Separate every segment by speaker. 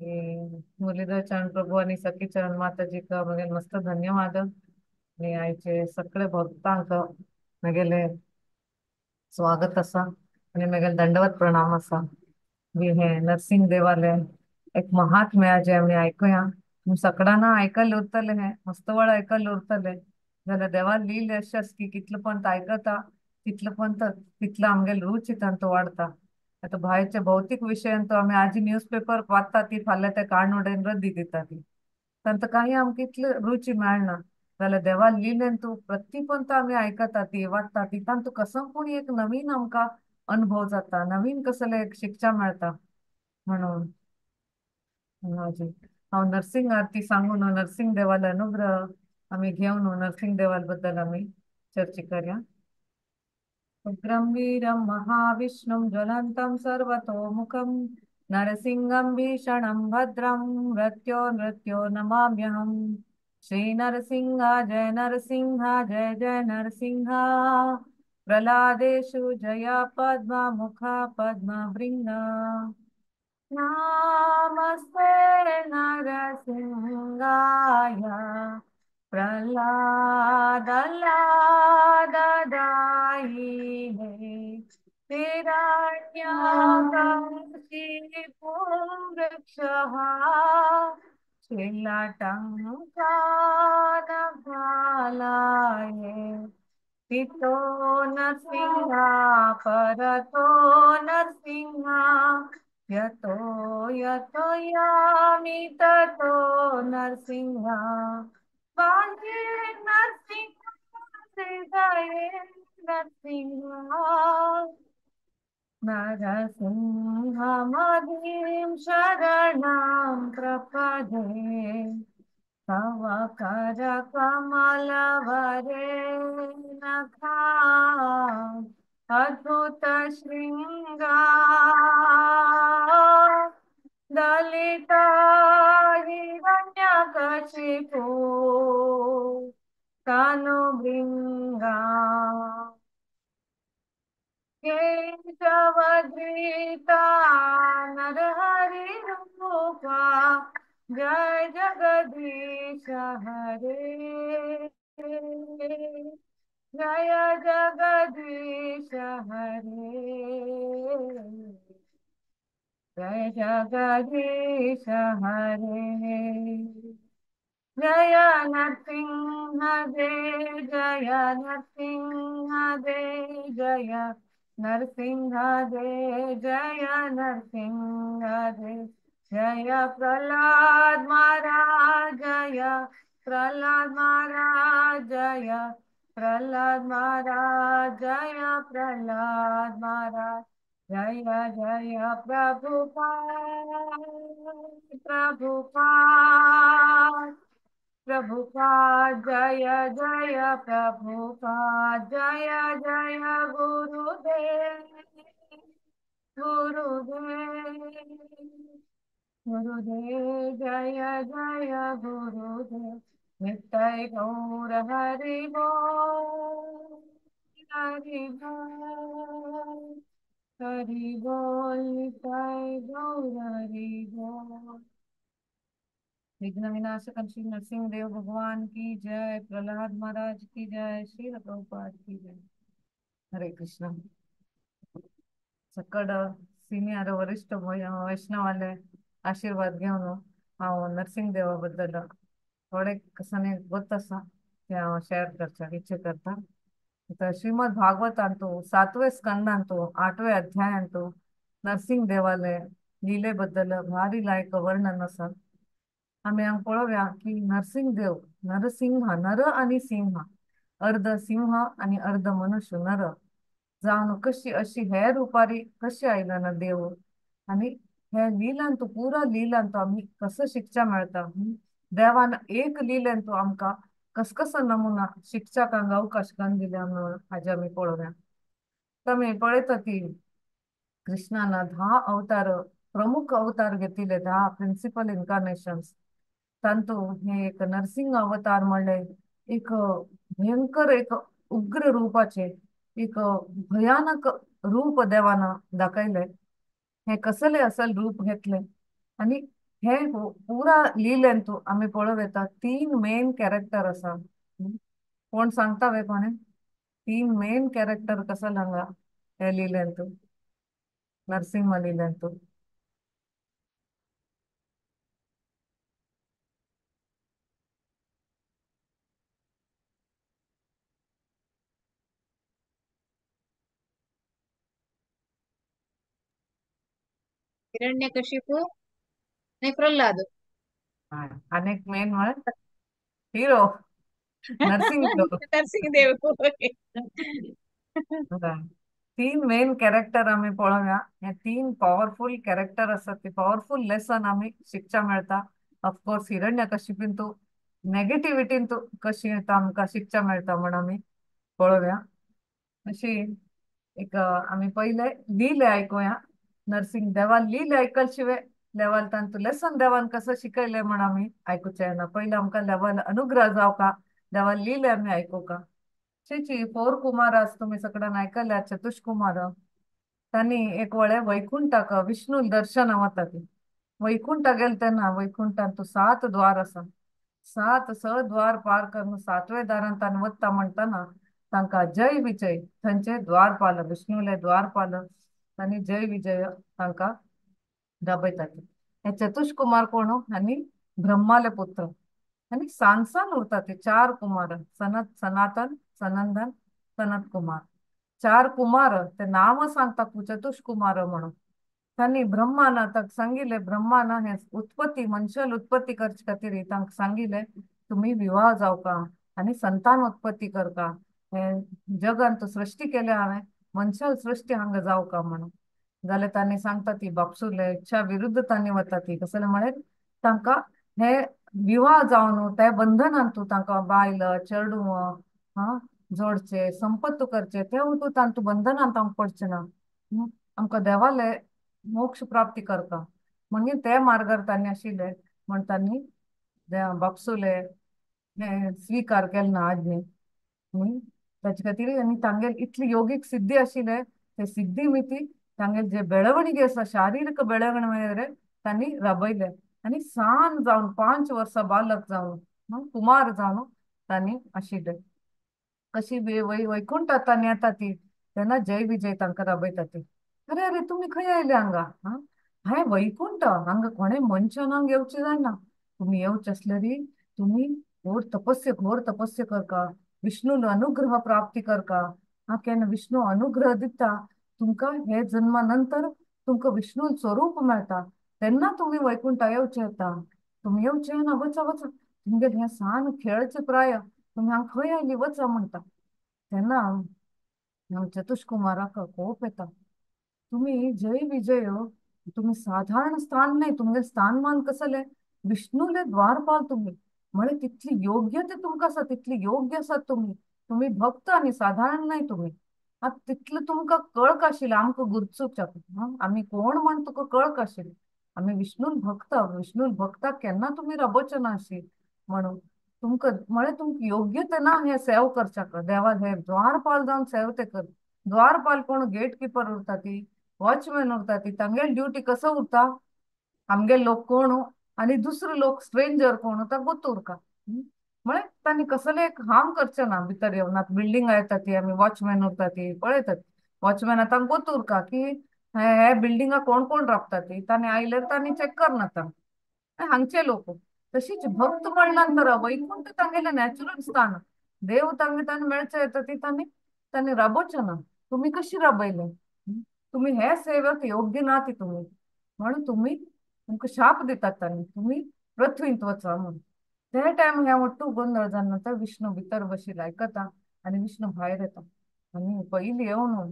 Speaker 1: मुरलीधर चरण प्रभू आणि सखी चरण माताजीक मगे मस्त धन्यवाद. आणि आयचे सगळे भक्तांक मगेले स्वागत आसा आणि मगेले दंडवत प्रणाम आसा. बी हे नरसिंह देवाले एक महात्म्य जे आमी आयकुया. सगळ्यांना आयकले उरतले, हे मस्त वेळ आयकले उरतले. जाल्यार देवा लील अशें आसा की कितले पण आयकता तितले पण तितलो आमगेले रुची तांचो वाडता. आतां भायरच्या भौतीक विशयान तो आमी आजी न्यूज पेपर वाचता ती फाल्यां ते काण उडयन रद्दी दिता ती तांकां काही आमकां इतले रुची मेळना. जाल्यार देवा लिलेन तूं प्रतिपंत आमी आयकता ती वाचता ती तांतूं कसो पूण एक नवीन आमकां अनुभव जाता, नवीन कसले एक शिक्षा मेळटा. म्हणून हांव नरसिंह आरती सांगून नरसिंह देवाले अनुग्रह आमी घेवन नरसिंह देवाल बद्दल आमी चर्चा करया. उग्रं वीरं महाविष्णुं ज्वलन्तं सर्वतोमुखं नरसिंहं भीषणं भद्रं मृत्यो नृत्यो नमाम्यहम्. श्री नरसिंह जय नरसिंह जय जय नरसिंह. प्रह्लादेषु जया पद्म मुख पद्म भृंग. नमस्ते नरसिंहाय प्रह्लाद दायिने हिरण्यकशिपु वृक्षः शिलाटङ्कानभालाये. पितो नरसिंह परतो नरसिंह यतो यतो यामि ततो नरसिंह. बाह्ये नरसिंह हृदये नरसिंह नरसिंहमदीं शरणं प्रपदे. तव करकमलवरे नखा अद्भुत शृंगा दलिता हिरण्यकशिपु तनुभृंगा. केशवधृता नरहरि रूपा जय जगदीश हरे जय जगदीश हरे जय जगदीश हरे. जय नरसिंह देव जय नरसिंह देव जय नरसिंह देव जय नरसिंह देव जय प्रहलाद महाराज जय प्रहलाद महाराज जय प्रहलाद महाराज जय प्रहलाद महाराज जय जय प्रभुपाद प्रभुपाद प्रभुपाद जय जय प्रभुपाद जय जय गुरुदेव गुरुदेव गुरुदेव जय जय गुरुदेव. नित्य गौर हरि बोल हरि बोल हरि बोल नित्य गौर हरि बोल. विघ्न विनाशक श्री नरसिंह देव भगवान की जय, प्रहलाद महाराज की जय, श्री प्रभुपाद की जय. हरे कृष्ण. सकड सिनियर वरिष्ठ वैष्णवाले आशीर्वाद घेवन हांव नरसिंह देवा बद्दल थोडे कसाने गोत आसा ते हांव शेअर करच्याक इच्छा करता. तर श्रीमद भागवतांतु सातवे स्कंदांतु आठवे अध्यायांतु नरसिंह देवाले लीले बद्दल भारी लायक वर्णन आसा. आमी हांगा पळोवया की नरसिंह देव नरसिंह नर आनी सिंह अर्ध सिंह आनी अर्ध मनुष्य नर जावन कशी अशी हे रुपारी कशी आयला ना देव. आनी हे लिलांतु पुरा लिलांतु आमी कसो शिकच्या मेळटा. देवान एक लिलेंतु आमकां कसकसो नमुना शिकच्याक हांगा अवकाश करून दिल्या म्हणून हाजे आमी पळोवया. तुमी पळयता ती कृष्णान 10 अवतार प्रमुख अवतार घेतिल्ले 10 प्रिंसिपल इन्कार्नेशन्स. तांतू हे एक नरसिंह अवतार म्हणले एक भयंकर एक उग्र रूपाचे एक भयानक रूप देवान दाखयले. हे कसले असल रूप घेतले आणि हे पुरा लिलेंतू आमी पळोवं येता 3 मेन कॅरेक्टर आसा. कोण सांगता वे कोणे 3 मेन कॅरेक्टर कसो हांगा हे लिलेंतू, नरसिंह लिलेंतू?
Speaker 2: हिरण्यकशिपू आणि प्रल्हाद.
Speaker 1: अनेक मेन म्हळ्यार hero Narasimha.
Speaker 2: Narasimhadev.
Speaker 1: 3 main character आमी पळोवया. हे 3 पॉवरफुल कॅरेक्टर आसात, ते पॉवरफुल लेसन आमी शिकच्या मेळटा. ऑफकोर्स हिरण्यकशिपून तूं नेगेटिविटीन तूं कशी आमकां शिकच्या मेळटा म्हण आमी पळोवया. अशी एक आमी पयले लिले आयकुया. नरसिंह देवान लिले आयकल शिवाय देवान तांतू लेसन देवान कसं शिकयलें म्हण आमी आयकुचें ना. पयलें आमकां देवान अनुग्रह जावका, देवान लिले आमी आयकुका. चेची 4 कुमारास तुम्ही सगळ्यान आयकल्या, चतुष्कुमार. तांणी एक वळे वैकुंठाक विष्णू दर्शन वता ती. वैकुंठा गेले तेन्ना वैकुंठान 7 द्वार आसा. 7 स द्वार पार करून 7व्या दारान तांणी वता म्हणटना तांकां जय विजय थंयचे द्वारपाल, विष्णूले द्वारपाल आनी जय विजय तांकां दाबयतात. हे चतुष्कुमार कोण आनी ब्रह्माले पुत्र आनी सान उरता ते 4 कुमार, सनत, सनातन, सनंदन, सनत कुमार. 4 कुमार ते नाव सांगता चतुष्कुमार म्हणून. तांणी ब्रह्माना ताका सांगिल्लें, ब्रह्माना हे उत्पत्ती मनशाल उत्पत्ती करचे खातीर तांकां सांगिल्लें तुमी विवाह जावका आनी संतान उत्पत्ती करका, हे जगांत सृष्टी केल्या हांवें, मनशाल सृष्टी हांगा जावका म्हणून. जाल्यार तांणी सांगता ती बापसुले इच्छा विरुद्ध तांणी वता ती. कसलें म्हळ्यार तांकां हे विवाह जावन ते बंधनान तूं तांकां बायल चेडूं हा जोडचे संपत्त करचे ते तूं तांतू बंधनान तांकां पडचें ना, आमकां देवाले मोक्ष प्राप्ती करता म्हणजे ते मार्गार तांणी आशिल्ले म्हण तांणी बापसुले हे स्विकार केले ना आज्ञे. ताचे खातीर आनी तांगेर इतली योगीक सिद्धी आशिल्ले, ते सिद्धी मिती तांगेर जे बेळवणगी आसा शारीरिक बेळवणी तांणी राबयले आनी सान जावन 5 वर्सां बालक जावन कुमार जावन तांणी आशिल्ले. कशी वैकुंठात तांणी येता ती तेन्ना जय विजय तांकां राबयता ती. अरे अरे तुमी खंय आयले हांगा? हांवें वैकुंठ हांगा कोणें मनशान येवचें जायना, तुमी येवचें आसल्यार तुमी घोर तपस्या, घोर तपस्या करका, विष्णू अनुग्रह प्राप्ती करका. हा केन्ना विष्णू अनुग्रह दिता तुमकां, हे जन्मा नंतर तुमकां विष्णू स्वरूप मेळटा, तेन्ना तुमी वैकुंठा येवचें येता. तुमी येवचें ना, वचा वचा, तुमगेर हें सान खेळचें प्राय, तुमी हांगा खंय आयली वचा म्हणटा. तेन्ना चतुष्कुमाराक कोप येता, तुमी जय विजय तुमी साधारण स्थान न्हय, तुमगेलें स्थानमान कसलें, विष्णूले द्वारपाल तुमी, म्हळ्यार तितली योग्यता तुमकां आसा, तितली योग्य आसात तुमी, तुमी भक्त आनी साधारण न्हय तुमी. आतां तितलें तुमकां कळक आशिल्लें आमकां गुरचूच्याक, आमी कोण म्हण तुका कळक आशिल्लें, आमी विष्णून भक्त, विष्णून भक्ताक केन्ना तुमी राबोवचे ना अशी म्हणून तुमकां म्हळ्यार तुमकां योग्यता ना हें सेव करच्याक, देवा हे द्वारपाल जावन सेव ते कर. द्वारपाल कोण गेट किपर उरता ती, वॉचमॅन उरता ती, तांगेली ड्युटी कसो उरता, आमगेले लोक कोण आनी दुसरो लोक स्ट्रेंजर कोण ताका गोत उरका, म्हळ्यार तांणी कसलें एक हार्म करचें ना भितर येवन. आतां बिल्डिंगा येता ती आमी वॉचमॅन उरता ती पळयतात, वॉचमॅन आतां गोत उरका की हे बिल्डिंगा कोण कोण राबता ती, तांणी आयल्यार तांणी चॅक करना तांकां हांगचे लोक. तशीच भक्त म्हणल्यार वैकुंठ तांगेलें नॅचरल स्थान, देव तांगे तांणी मेळचे येता ती तांणी तांणी राबोवचें ना. तुमी कशी राबयले, तुमी हे सेवेक योग्य ना ती तुमी, म्हणून तुमी तुमकां शाप दितात तांणी, तुमी पृथ्वींत वचा म्हणून. ते टायम हे ಒಟ್ಟು ಗೊಂದಲ जावन विष्णू भितर बशिल्लो आयकता आनी विष्णू भायर येता आनी पयलीं येवन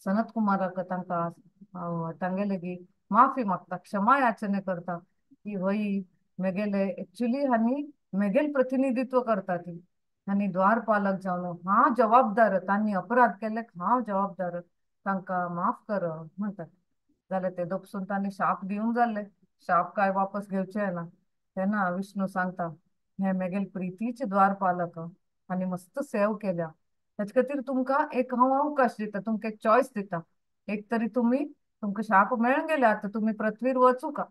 Speaker 1: सनत कुमाराक तांकां तांगेले माफी मागता, क्षमा याचने करता की वही मेगेले एक्चुअली आनी मेगेल प्रतिनिधित्व करता ती आनी द्वारपालक जावन हांव जबाबदार, तांणी अपराध केल्ले हांव जबाबदार, तांकां माफ कर म्हणटात. जाल्यार ते दोपसून तांणी शाप दिवंक जाल्ले, शाप काय वापस घेवचे ना. तेन्ना विष्णू सांगता हे मेगेल प्रितीचे द्वारपालक आनी मस्त सेव केल्या, ताचे खातीर तुमकां एक हांव अवकाश दिता, तुमकां एक चॉयस दिता, एक तरी तुमी तुमकां शाप मेळून गेल्या आतां तुमी पृथ्वीर वचूका,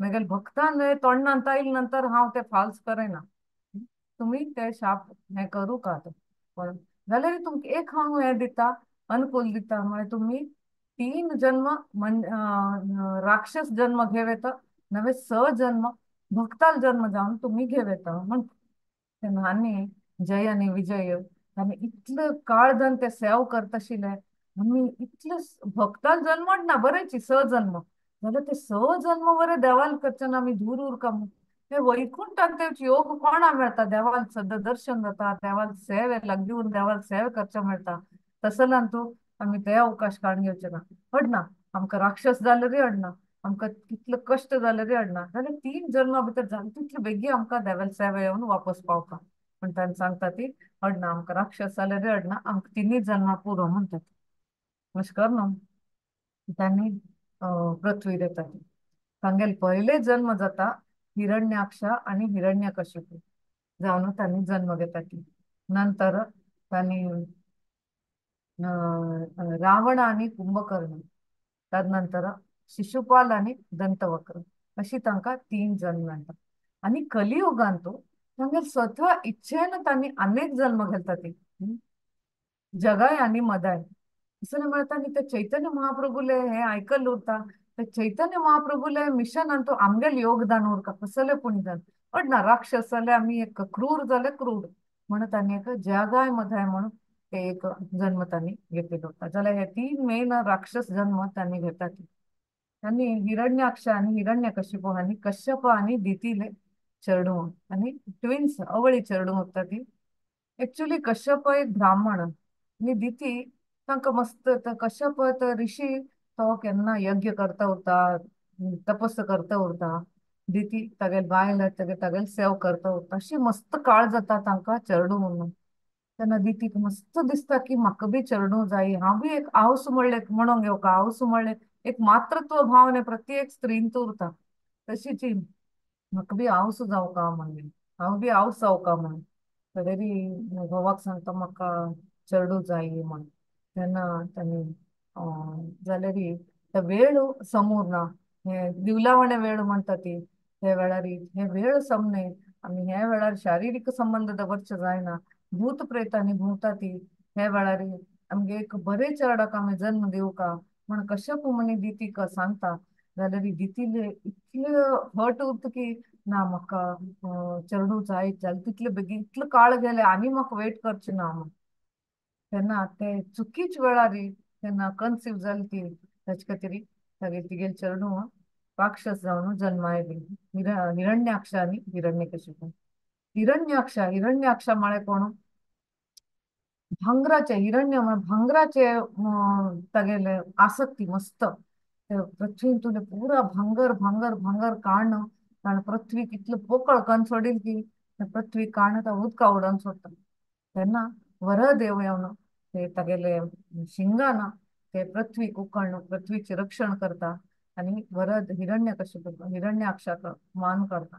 Speaker 1: मेगेल भक्तान तोंडान ताईल नंतर हांव ते फाल्स करिना, तुमी ते शाप हें करूं का पण जाल्यार तुमकां एक हांव हें दिता, अनुकूल दिता, म्हळ्यार तुमी 3 जन्म राक्षस जन्म घेव येता, नवे 6 जन्म भक्ताल जन्म जावन तुमी घेव येता म्हण. तेन्ना आनी जय आनी विजय आनी इतले काळ जावन ते सेव करता आशिल्ले, आमी इतले भक्ताल जन्म ना बरेंची 6 जन्म जाल्यार ते 6 जन्म बरे देवाल करचे ना आमी दूर उरका म्हूण. ते वैकुंठान ते योग कोणा मेळटा, देवाल सद्दां दर्शन जाता, देवाल सेवे लागीं देवाल सेवे करचें मेळटा, तसल्यान तूं आमी ते अवकाश काडून घेवचे ना, अडना आमकां राक्षस जाले रे अडना, आमकां कितले कश्ट जाले रे अडना, जाल्यार 3 जन्मा भितर जाले तितले बेगीन आमकां देवाल सेवे येवन वापस पावता. पण तांणी सांगता ती अडना आमकां राक्षस जाले रे अडना, आमकां 3 जन्मा पुरो म्हणटात. अशें कर न्हू तांणी पृथ्वी देतात. तांगेले पयले जन्म जाता हिरण्याक्ष आनी हिरण्यकशिपू जावन तांणी जन्म घेतात. नंतर तांणी रावण आनी कुंभकर्ण, तदनंतर शिशुपाल आनी दंतवक्र अशी तांकां 3 जन्म मेळटा. आनी कलियुगांत तांगेले स्वता इच्छेन तांणी अनेक जन्म घेतात, जगाय आनी मदाय. असं म्हळ्यार तांणी ते चैतन्य महाप्रभुले हे आयकल्लें उरता, ते चैतन्य महाप्रभुले मिशनान तो आमगेले योगदान उरता कसले पुणीदान अडना राक्षस जाले आमी एक क्रूर जाले क्रूर म्हणून तांणी एक जगाय मदाय म्हणून ते एक जन्म तांणी घेतलेलो होता. जाल्यार हे 3 मेन राक्षस जन्म तांणी घेतात. आनी हिरण्याक्ष आनी हिरण्यकशिपू आनी कश्यप आनी दितीले चेडूं आनी ट्विन्स अवळी चेडूं होता ती. एक्चुअली कश्यप एक ब्राह्मण आनी दिती तांकां मस्त कश्यप ऋषी तो केन्ना यज्ञ करता उरता, तपस्या करता उरता, दिती तागेले बायल तागेले सेव करता उरता, अशी मस्त काळ जाता तांकां चेडूं म्हणून. तेन्ना दितीक मस्त दिसता की म्हाका बी चेडूं जाय, हांव बी एक आवस म्हणलें म्हणूंक येवका, आवस म्हणलें एक मातृत्व भावने प्रत्येक स्त्रींत उरता, तशीच म्हाका बी आवस जावका म्हणलें, हांव बी आवस जावका म्हणून. तरी घोवाक सांगता म्हाका चेडूं जाय म्हण. तेन्ना तांणी जाल्यार ते वेळ समूर ना, हे दिवलावणे वेळ म्हणटा ती, त्या वेळार हे वेळ समने आमी ह्या वेळार शारिरीक संबंद दवरचे जायना, भूत प्रेतांनी भोंवता ती, ह्या वेळार आमगे एक बरे चेरडाक आमी जन्म दिवका म्हण कश्यप मुनी दितीक सांगता. जाल्यार दितीले इतले हट उरता की ना म्हाका चेडूं जाय, जाल्यार तितले बेगीन इतलो काळ गेले आनी म्हाका वेट करचें ना म्हण. तेन्ना ते चुकीच वेळार तेन्ना कन्सीव जाली ती, ताचे खातीर तागेले तिगेले चेडूं राक्षस जावन जन्मा आयली, हिरण्याक्ष आनी हिरण्यकशिपू. हिरण्याक्ष हिरण्याक्ष म्हळ्यार कोण, भांगराचे हिरण्य म्हळ्यार भांगराचे तागेले आसक्ती मस्त, पृथ्वीन तुले पुरा भांगर भांगर भांगर काडण कारण पृथ्वी कितले पोकळ करून सोडील की पृथ्वी काडण तो उदका उडोवन सोडटा. तेन्ना वरदेव येवन ते तागेले शिंगान ते पृथ्वीक उकळण पृथ्वीचें रक्षण करता आनी वरद हिरण्यकशिपू हिरण्याक्षाक मान काडटा.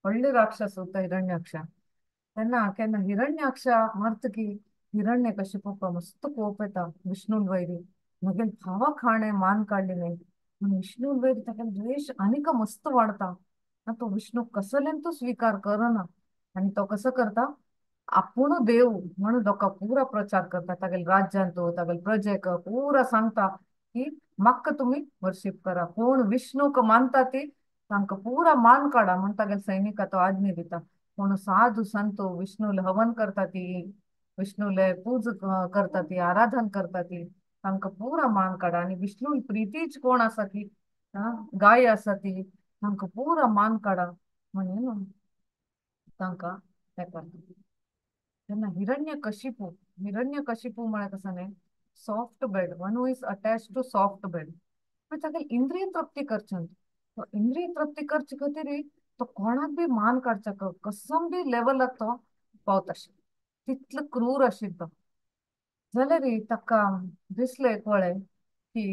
Speaker 1: व्हडले राक्षस उरता हिरण्याक्ष. तेन्ना केन्ना हिरण्याक्ष मरता की हिरण्यकशिपूक मस्त कोप येता विष्णून वैरी, मगेल भावाक हाणें मान काडली न्हय म्हण विष्णून वैरी ताका द्वेश आनीक मस्त वाडता. तो विष्णू कसल्यान तो स्वीकार करना आनी तो कसो करता, आपूण देव म्हणून लोकांक पुरा प्रचार करता, तागेले राज्यांत तागेले प्रजेक पुरा सांगता की म्हाका तुमी वर्शीप करा, कोण विष्णूक मानता ती तांकां पुरा मान काडा म्हण तागेले सैनिका तो आज्ञा दिता. कोण साधू संत विष्णूले हवन करता ती, विष्णूले पूज करता ती, आराधन करता ती, तांकां पुरा मान काडा. आनी विष्णू प्रितीच कोण आसा ती गाय आसा ती, तांकां पुरा मान काडा म्हणून तांकां हें करता. तेन्ना हिरण्यकशिपू, हिरण्यकशिपू म्हळ्यार कसो न्ही, soft bed, one who is attach to soft bed, मागीर ताका इंद्रिय तृप्ती करचें, तो इंद्रिय तृप्ती करचे खातीर तो कोणाक बी मान काडच्या कसम बी लेवलाक तो पावता आशिल्लो, तितलो क्रूर आशिल्लो तो. जाल्यार ताका दिसलें एक वेळे की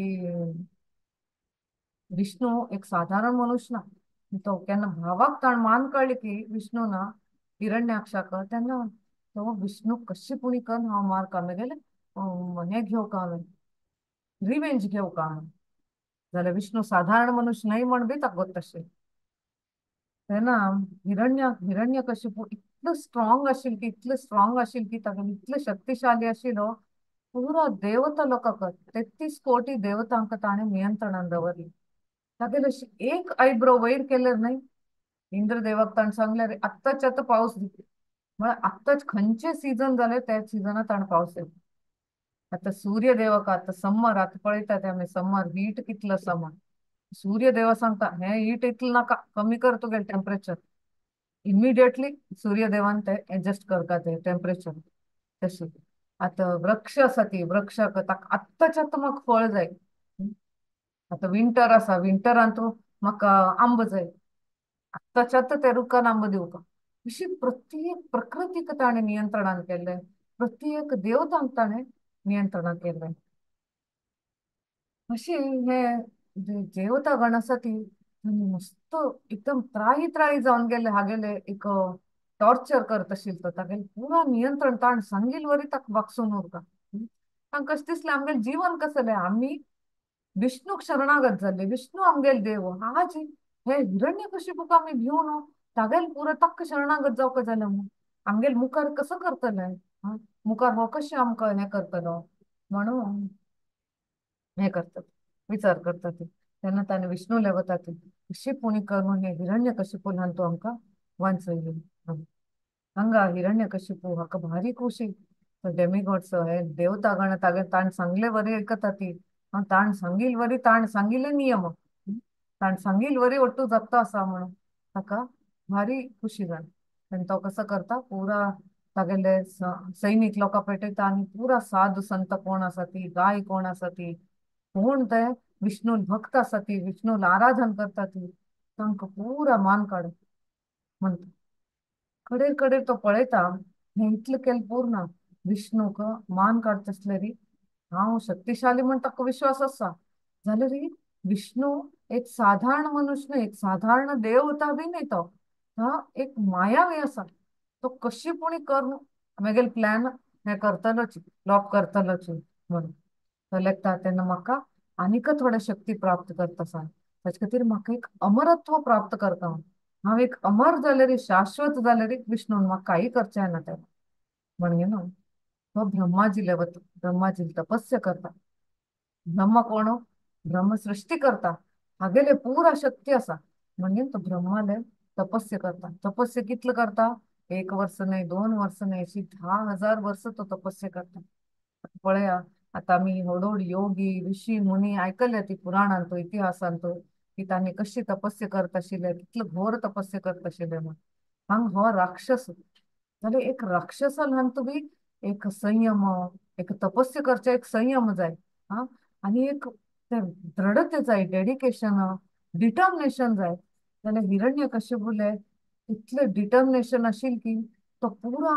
Speaker 1: विष्णू एक साधारण मनुष्य ना, तो केन्ना भावाक ताणें मान काडली की विष्णू ना हिरण्याक्षाक, तेन्ना तो विष्णू कशी पुणी करून हांव मार का मेगेले हें घेवका हांवें रिवेंज घेवका हांवें. जाल्यार विष्णू साधारण मनुष्य न्हय म्हण बी ताका गोत्त आशिल्लें. तेन्ना हिरण्यकशिपू इतलो स्ट्रॉंग आशिल्लो की, इतलो स्ट्रॉंग आशिल्लो की ताका इतलो शक्तिशाली आशिल्लो, पुरा देवता लोकांक 33 कोटी देवतांक ताणें नियंत्रणान दवरले. तागेले एक आयब्रो वयर केल्यार न्हय इंद्रदेवाक ताणें सांगलें रे आत्ताच आतां पावस दी, म्हळ्यार आत्ताच खंयचे सीजन जाले त्या सिजनात ताणें पावस दिलो. आतां सूर्यदेवाक आतां समर, आतां पळयता ते आमी समर हीट कितलो आसा म्हण, सूर्यदेवा सांगता हें हीट इतलें नाका, कमी कर तुगेलें टेम्परेचर. इमिडिएटली सूर्यदेवान ते एडजस्ट करता ते टेम्परेचर. तशें आतां वृक्ष आसा ती वृक्षाक ताका आत्ताच आतां म्हाका फळ जाय. आतां विंटर आसा, विंटरान तूं म्हाका आंबो जाय, आत्ताच आतां त्या रुखान आंबो दिवपा. अशी प्रत्येक प्रकृतीक ताणें नियंत्रणान केल्लें, प्रत्येक देवतांक ताणें नियंत्रणान केल्लें. अशी हे देवता गण आसा ती मस्त एकदम त्राही त्राही जावन गेले. हागेले एक टॉर्चर करता आशिल्लो तो, तागेले पुरा नियंत्रण ताणें सांगील वरी ताका वागसून उरता. तांकां कशें दिसलें आमगेलें जीवन कसलें, आमी विष्णूक शरणागत जाल्ले, विष्णू आमगेले देव, आज हे हिरण्यकशिपूक आमी भिवन तागेले पुरो ताका शरणागत जावपा जालें म्हूण आमगेले मुखार कसो करतले, मुखार हो कशें आमकां हें करतलो म्हणून हें करतात, विचार करतात. तेन्ना ताणें विष्णूले वता ती अशी पुणी करून हे हिरण्यकशिपू ल्हान तो आमकां वांचयली. हांगा हिरण्यकशिपू हाका भारी खोशी, डेमिगॉड्स हे देवता गण तागे ताणें सांगले वरी आयकता ती, ताणें सांगील वरी, ताणें सांगिल्ले नियम, ताणें सांगील वरी ಒಟ್ಟು जगता आसा म्हणून ताका भारी खुशी जाली. आनी तो कसो करता, पुरा तागेले सैनीक लोकां पेटयता आनी पुरा साधू संत कोण आसा ती, गाय कोण आसा ती, कोण ते विष्णून भक्त आसा ती, विष्णून आराधन करता ती, तांकां पुरा मान काड म्हणटा. कडेर कडेर तो पळयता हें इतलें केलें पूर्ण विष्णूक मान काडटा आसले री हांव शक्तिशाली म्हण ताका विश्वास आसा, जाल्यार री विष्णू एक साधारण मनुष्य न्हय, एक साधारण देवता बी न्हय, तो हा एक मायावी आसा, तो कशी पुणी कर मागीर प्लॅन हें करतलोच, लॉक करतलोच म्हणून तो लेखता. तेन्ना म्हाका आनीक थोडे शक्ती प्राप्त करता सांग, ताचे खातीर म्हाका एक अमरत्व प्राप्त करता, हांव एक अमर जाल्यार शाश्वत जाल्यार विष्णून म्हाका कांय करचें ना तें म्हणजे न्हू. तो ब्रह्माजीले वता, ब्रह्माजी तपस्या करता. ब्रह्म कोण, ब्रह्म सृष्टी करता, हागेले पुरा शक्ती आसा म्हणजे तो ब्रह्माले तपस्या करता. तपस्या कितले करता, 1 वर्स न्हय, 2 वर्स न्हय, अशी 10,000 वर्स तो तपस्या करता. पळया आतां आमी व्हड योगी ऋषी मुनी आयकल्या ती पुराणांत इतिहासांत की तांणी कशी तपस्या करता आशिल्ले, कितले घोर तपस्या करता आशिल्ले म्हूण. हांगा हो राक्षस जाल्यार एक राक्षसा ल्हान तुमी एक संयम, एक तपस्या करचे एक संयम जाय, हा, आनी एक ते दृढते जाय, डेडिकेशन, डिटर्मिनेशन जाय. जाल्यार हिरण्यकशिपूले इतले डिटर्मिनेशन आशिल्लें की तो पुरा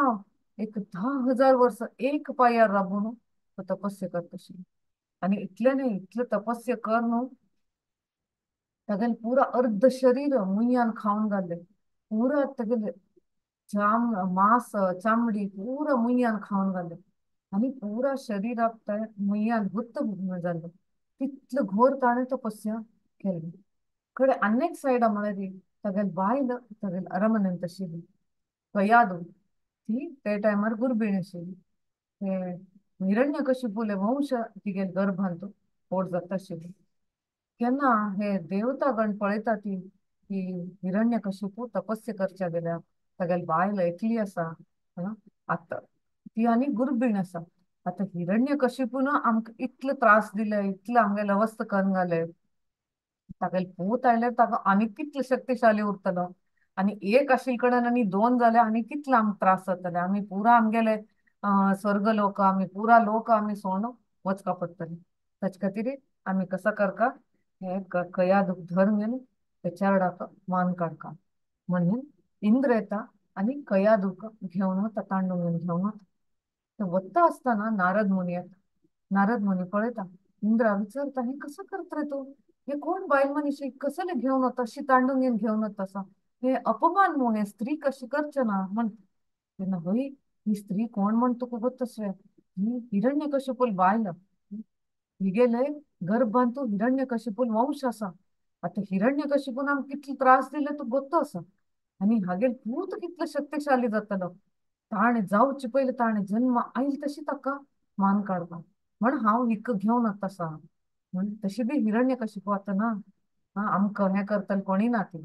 Speaker 1: एक 10,000 वर्स एक पांयार राबून तो तपस्या करता आशिल्लो. आनी इतलें न्हय, इतलें तपस्या कर न्हू तागेलें पुरा अर्ध शरीर मुयान खावन घाल्लें, पुरा तागेलें चाम मांस चामडी पुरा मुयान खावन घाल्लें आनी पुरा शरीराक ते मुयान गुत्त जाल्लें. तितलें घोर ताणें तपस्या केल्ली. कडे आनी एक सायडा म्हळ्यार तागेली बायल तागेले अरमनेंत आशिल्ली कयादू, ती ते टायमार गुरबीण आशिल्ली. ते हिरण्यकशिपूले वंश तिगेले गर्भांत पोट जाता आशिल्ली. केन्ना हे देवतागण पळयता ती की हिरण्यकशिपू तपस्या करच्या गेल्या, तागेली बायल एकली आसा, आतां ती आनी गुरबीण आसा. आतां हिरण्यकशिपून आमकां इतले त्रास दिले, इतले आमगेले अवस्था करून घाले, तागेले पूत आयल्यार ताका आनी कितले शक्तिशाली उरतलो, आनी एक आशिल्ले कडेन आनी 2 जाल्यार आनी कितले आमकां त्रास जातले, आमी पुरा आमगेले स्वर्ग लोक, आमी पुरा लोक आमी सोण वचपा पडटले. ताचे खातीर आमी कसो करका हे कया धर्म घेवन ते चेरडाक मान काडका म्हणून इंद्र येता आनी कयादूक घेवन वता, तांडून घेवन वता. ते वता आसतना नारद मुनी येता. नारद मुनी पळयता, इंद्रा विचारता हें कसो करता रे तूं, हे कोण बायल मनीस कसले घेवन वता, अशी तांडून घेवन वता आसा, हे अपमान मू, हे स्त्री कशी करचें ना म्हणटा. तेन्ना हय ही स्त्री कोण म्हण तुका गोत्त आसलें, ही हिरण्यकशिपूल बायल, हिगेले गर्भांतू हिरण्यकशिपूल वंश आसा. आतां हिरण्यकशिपून आमकां कितले त्रास दिले तुका गोत्त आसा, आनी हागेल पूत कितलो शक्तिशाली जातलो, ताणें जावचे पयलीं ताणें जन्म आयल तशी ताका मान काडपा म्हण हांव हिका घेवन वता आसा म्हण. तशी बी हिरण्यकशिपू आतां ना आमकां हें करतले कोणी ना ती,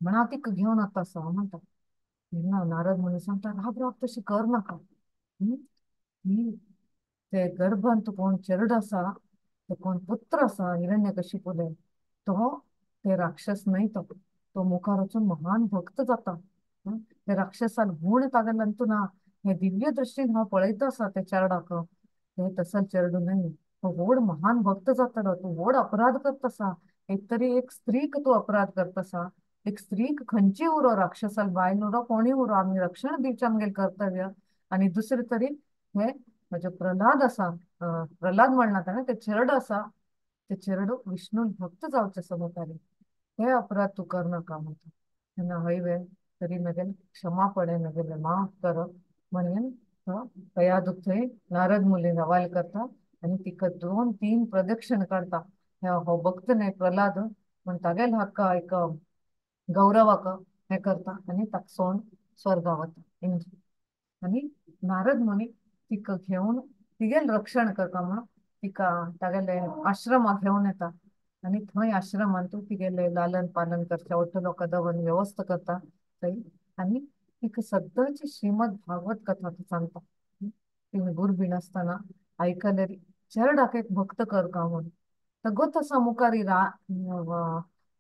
Speaker 1: म्हण हांव तिका घेवन वता आसा म्हणटा. तेन्ना नारद मुनी सांगता राब राब तशी कर नाका, ते गर्भांत कोण चेरड आसा, ते कोण पुत्र आसा हिरण्यकशिपूले, तो ते राक्षस न्हय, तो तो मुखार वचून महान भक्त जाता. ते राक्षसान गुण तागेले अंतू ना, हे दिव्य दृष्टीन हांव पळयता आसा ते चेरडाक, ते तसल चेरडू न्हय, तो व्हड महान भक्त जातलो. तूं व्हड अपराध करता आसा, एक तरी एक स्त्रीक तूं अपराध करता आसा, एक स्त्रीक खंयची उरो, राक्षसाल बायल उरो कोणी उरो, आमी रक्षण दिवचें आमगेलें कर्तव्य. आनी दुसरें तरी हे म्हजे प्रल्हाद आसा, प्रल्हाद म्हणला ताणें, ते चेरडू आसा, ते चेरडू विष्णून भक्त जावचे आसा मुखार, हे अपराध तूं करनाका म्हणटा. तेन्ना हय वे तरी म्हगेले क्षमा पडे, म्हगेलें माफ कर म्हणून कयादू थंय नारद मुनी हवाल करता आनी तिका 2-3 प्रदक्षिण काडटा. हो भक्त न्हय प्रल्हाद म्हण तागेले हाका एक गौरवाक हें करता आनी ताका सोण स्वर्गा वता. आनी नारद मुनी तिका घेवन तिगेलें रक्षण करता म्हणून तिका तागेले आश्रमाक घेवन येता आनी थंय आश्रमांत तिगेले लालन पालन करचें, ओटलो कदवन व्यवस्था करता थंय. आनी तिका सद्दांची श्रीमद भागवत कथा सांगता. तिणें गुरबीण आसतना आयकल्यार चेरडाक एक भक्त करका म्हणून. तर गोत आसा मुखार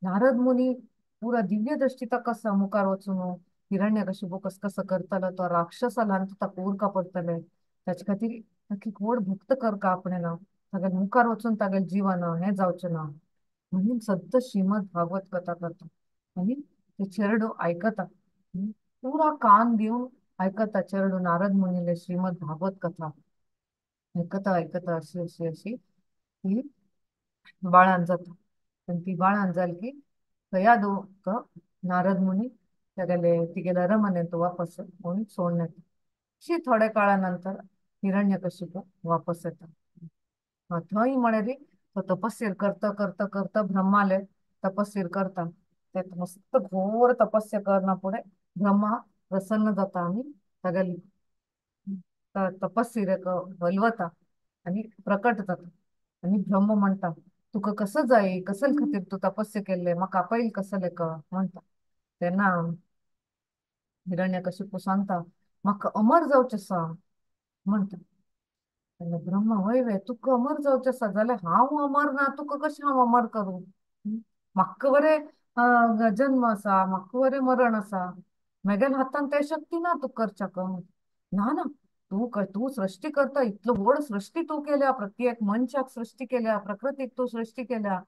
Speaker 1: नारद मुनी पुरा दिव्य दृष्टी ताका आसा मुखार वचून हिरण्यकशिपू कस कसो करतालो, तो राक्षस ल्हान ताका उरका पडटले, ताचे खातीर ताका एक व्हड भक्त करका आपणें ना, तागेले मुखार वचून तागेले जिवन हें जावचें ना म्हणून सद्दां श्रीमद भागवत कथा करता. आनी ते चेरडू आयकता, पुरा कान दिवन आयकता चेरडू नारद मुनीले श्रीमद भागवत कथा आयकता आयकता अशी अशी अशी ती बाळान जाता. आनी ती बाळान जाली की कयादू नारद मुनी तागेले तिगेले अरमनेंत वापस म्हणून सोडून येता. अशी थोड्या काळा नंतर हिरण्यकशिपू वापस येता. थंय म्हळ्यार तो तपस्या करता करता करता ब्रह्माले तपस्या करता, ते मस्त घोर तपस्या करना फुडें ब्रह्मा प्रसन्न जाता आनी तागेले तपस्येक हलवता आनी प्रकट जाता. आनी ब्रह्म म्हणटा तुका कसो जाय, कसले खातीर तूं तपस्या केल्लें, म्हाका आपयल कसलें म्हणटा. तेन्ना हिरण्यकशिपू सांगता म्हाका अमर जावचें आसा म्हणटा. तेन्ना ब्रह्मा हय वे तुका अमर जावचें आसा जाल्यार हांव अमर ना, तुका कशें हांव अमर करूं, म्हाका बरें जन्म आसा, म्हाका बरें मरण आसा, म्हगेल्या हातान ते शक्ती ना तुका करच्याक. ना ना तूं तूं सृष्टी करता, इतलो व्हड सृष्टी तूं केल्या, प्रत्येक मनशाक सृष्टी केल्या, प्रकृतीक तूं सृष्टी केल्या,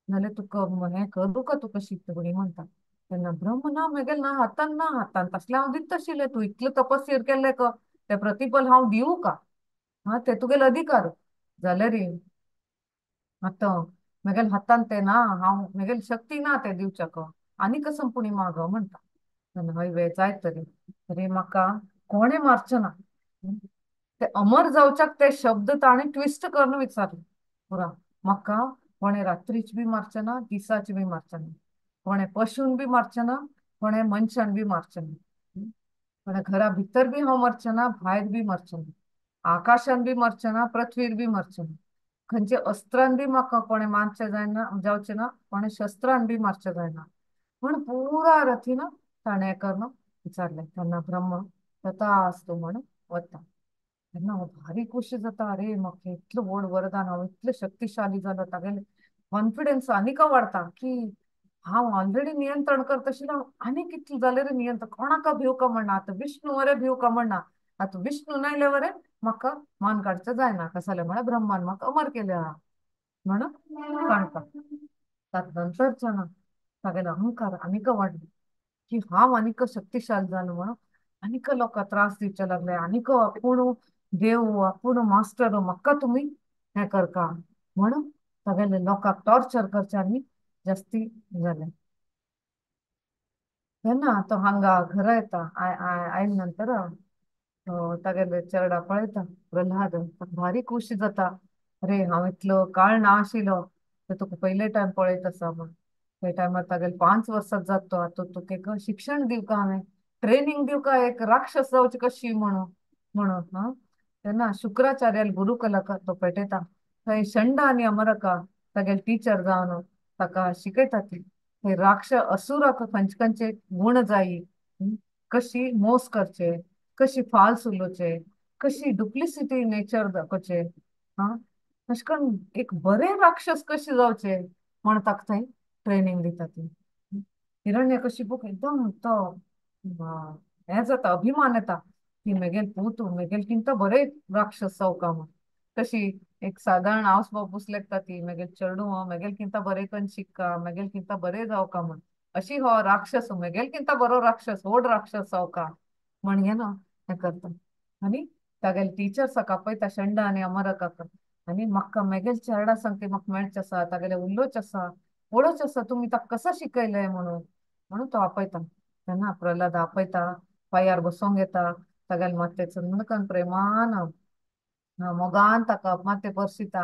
Speaker 1: नाल्यार तुका हें करूं का तुका शीतगुणी म्हणटा. तेन्ना ब्रह्म ना म्हगेल्या ना हातान ना हातान तसलें हांव दिता आशिल्लें, तूं इतलें तपस्या केल्लें क तें प्रतिफल हांव दिवूं का, हा ते तुगेले अधिकार जाल्यार आतां म्हगेल्या हातान तें ना, हांव म्हगेली शक्ती ना तें दिवच्याक, आनी कसम पुणी माग म्हणटा. तेन्ना हय वे जायत तरी तरी म्हाका कोणें मारचें ना, ते अमर जावच्याक ते शब्द ताणें ट्विस्ट करून विचारले पुरा, म्हाका कोणें रात्रीच बी मारचें ना, दिसाच बी मारचें ना, कोणें पशून बी मारचें ना, कोणें मनशान बी मारचें ना, कोणें घरा भितर बी हांव मरचें ना, भायर बी मरचें ना, आकाशान बी मरचें ना, पृथ्वीर बी मरचें ना, खंयचे अस्त्रान बी म्हाका कोणें मारचें जायना जावचें ना, कोणें शस्त्रान बी मारचें जायना म्हण पुरा रथीन ताणें करून विचारलें. तेन्ना ब्रह्म तथा आसतू म्हण वता. तेन्ना हांव भारी खोशी जाता, अरे म्हाका इतलो व्हड वरदान, हांव इतलें शक्तिशाली जालो, तागेलें कॉन्फिडन्स आनीक वाडटा की हांव ऑलरेडी नियंत्रण करता आशिल्लें, हांव आनीक कितलें जाल्यार नियंत्रण, कोणाक भिवका म्हणना, आतां विष्णु वरे भिवका म्हणना, आतां विष्णु नायले वरे म्हाका मान काडचें जायना, कशें जालें म्हळ्यार ब्रह्मान म्हाका अमर केल्या म्हणून सांगता. तातूंत नंतरच्यान तागेलो अहंकार आनीक वाडलो की हांव आनीक शक्तिशाली जालो म्हणून आनीक लोकांक त्रास दिवचे लागले, आनीक आपूण देव आपूण मास्टर म्हाका तुमी हें करका म्हणून तागेले लोकांक टॉर्चर करचें आनी जास्ती जालें. तेन्ना तो हांगा घरा येता, आयले नंतर तागेले चेरडा पळयता प्रल्हाद, भारी खोशी जाता, अरे हांव इतलो काळ ना आशिल्लो ते तुका पयले टायम पळयत आसा म्हण. त्या टायमार तागेले 5 वर्सां जाता तो आतां तुका एक शिक्षण दिवका हांवें, ट्रेनिंग दिवका, एक राक्षस जावची कशी म्हणून म्हणून हा. तेन्ना शुक्राचार्याल गुरुकुलाक तो पेटयता. थंय शंड आनी अमरका तागेले टिचर जावन ताका शिकयता ती हे राक्ष असुराक खंयचे खंयचे गुण जायी, कशी मोस करचे, कशी फाल्स उलोवचे, कशी डुप्लिसिटी नेचर दाखोवचे, हा अशें करून एक बरे राक्षस कशे जावचे म्हण ताका थंय ट्रेनिंग दिता ती. हिरण्यकशिपूक एकदम तो हें जाता, अभिमान येता की मेगेल पूत मेगेल किंत बरे राक्षस जावका म्हण. तशी एक सादारण आवस बापूस लेखता ती मेगेल चेडूं हो मेगेल किंत बरें करून शिक्का, मेगेल किंत बरें जावका म्हण, अशी हो राक्षस मेगेल किंत बरो राक्षस व्हड राक्षस जावका म्हण हें ना हें करता. आनी तागेले टिचर्साक आपयता शंडा आनी अमरकाक, आनी म्हाका मेगेल चेडा सामकें म्हाका मेळचें आसा, तागेलें उलोवचें आसा, पळोवचें आसा तुमी ताका कसो शिकयलें म्हणून म्हणून तो आपयता. तेन्ना प्रल्हाद आपयता, पांयार बसोंक येता, तागेले मात्शें चंदकन प्रेमान मोगान ताका मात्शें परशिता.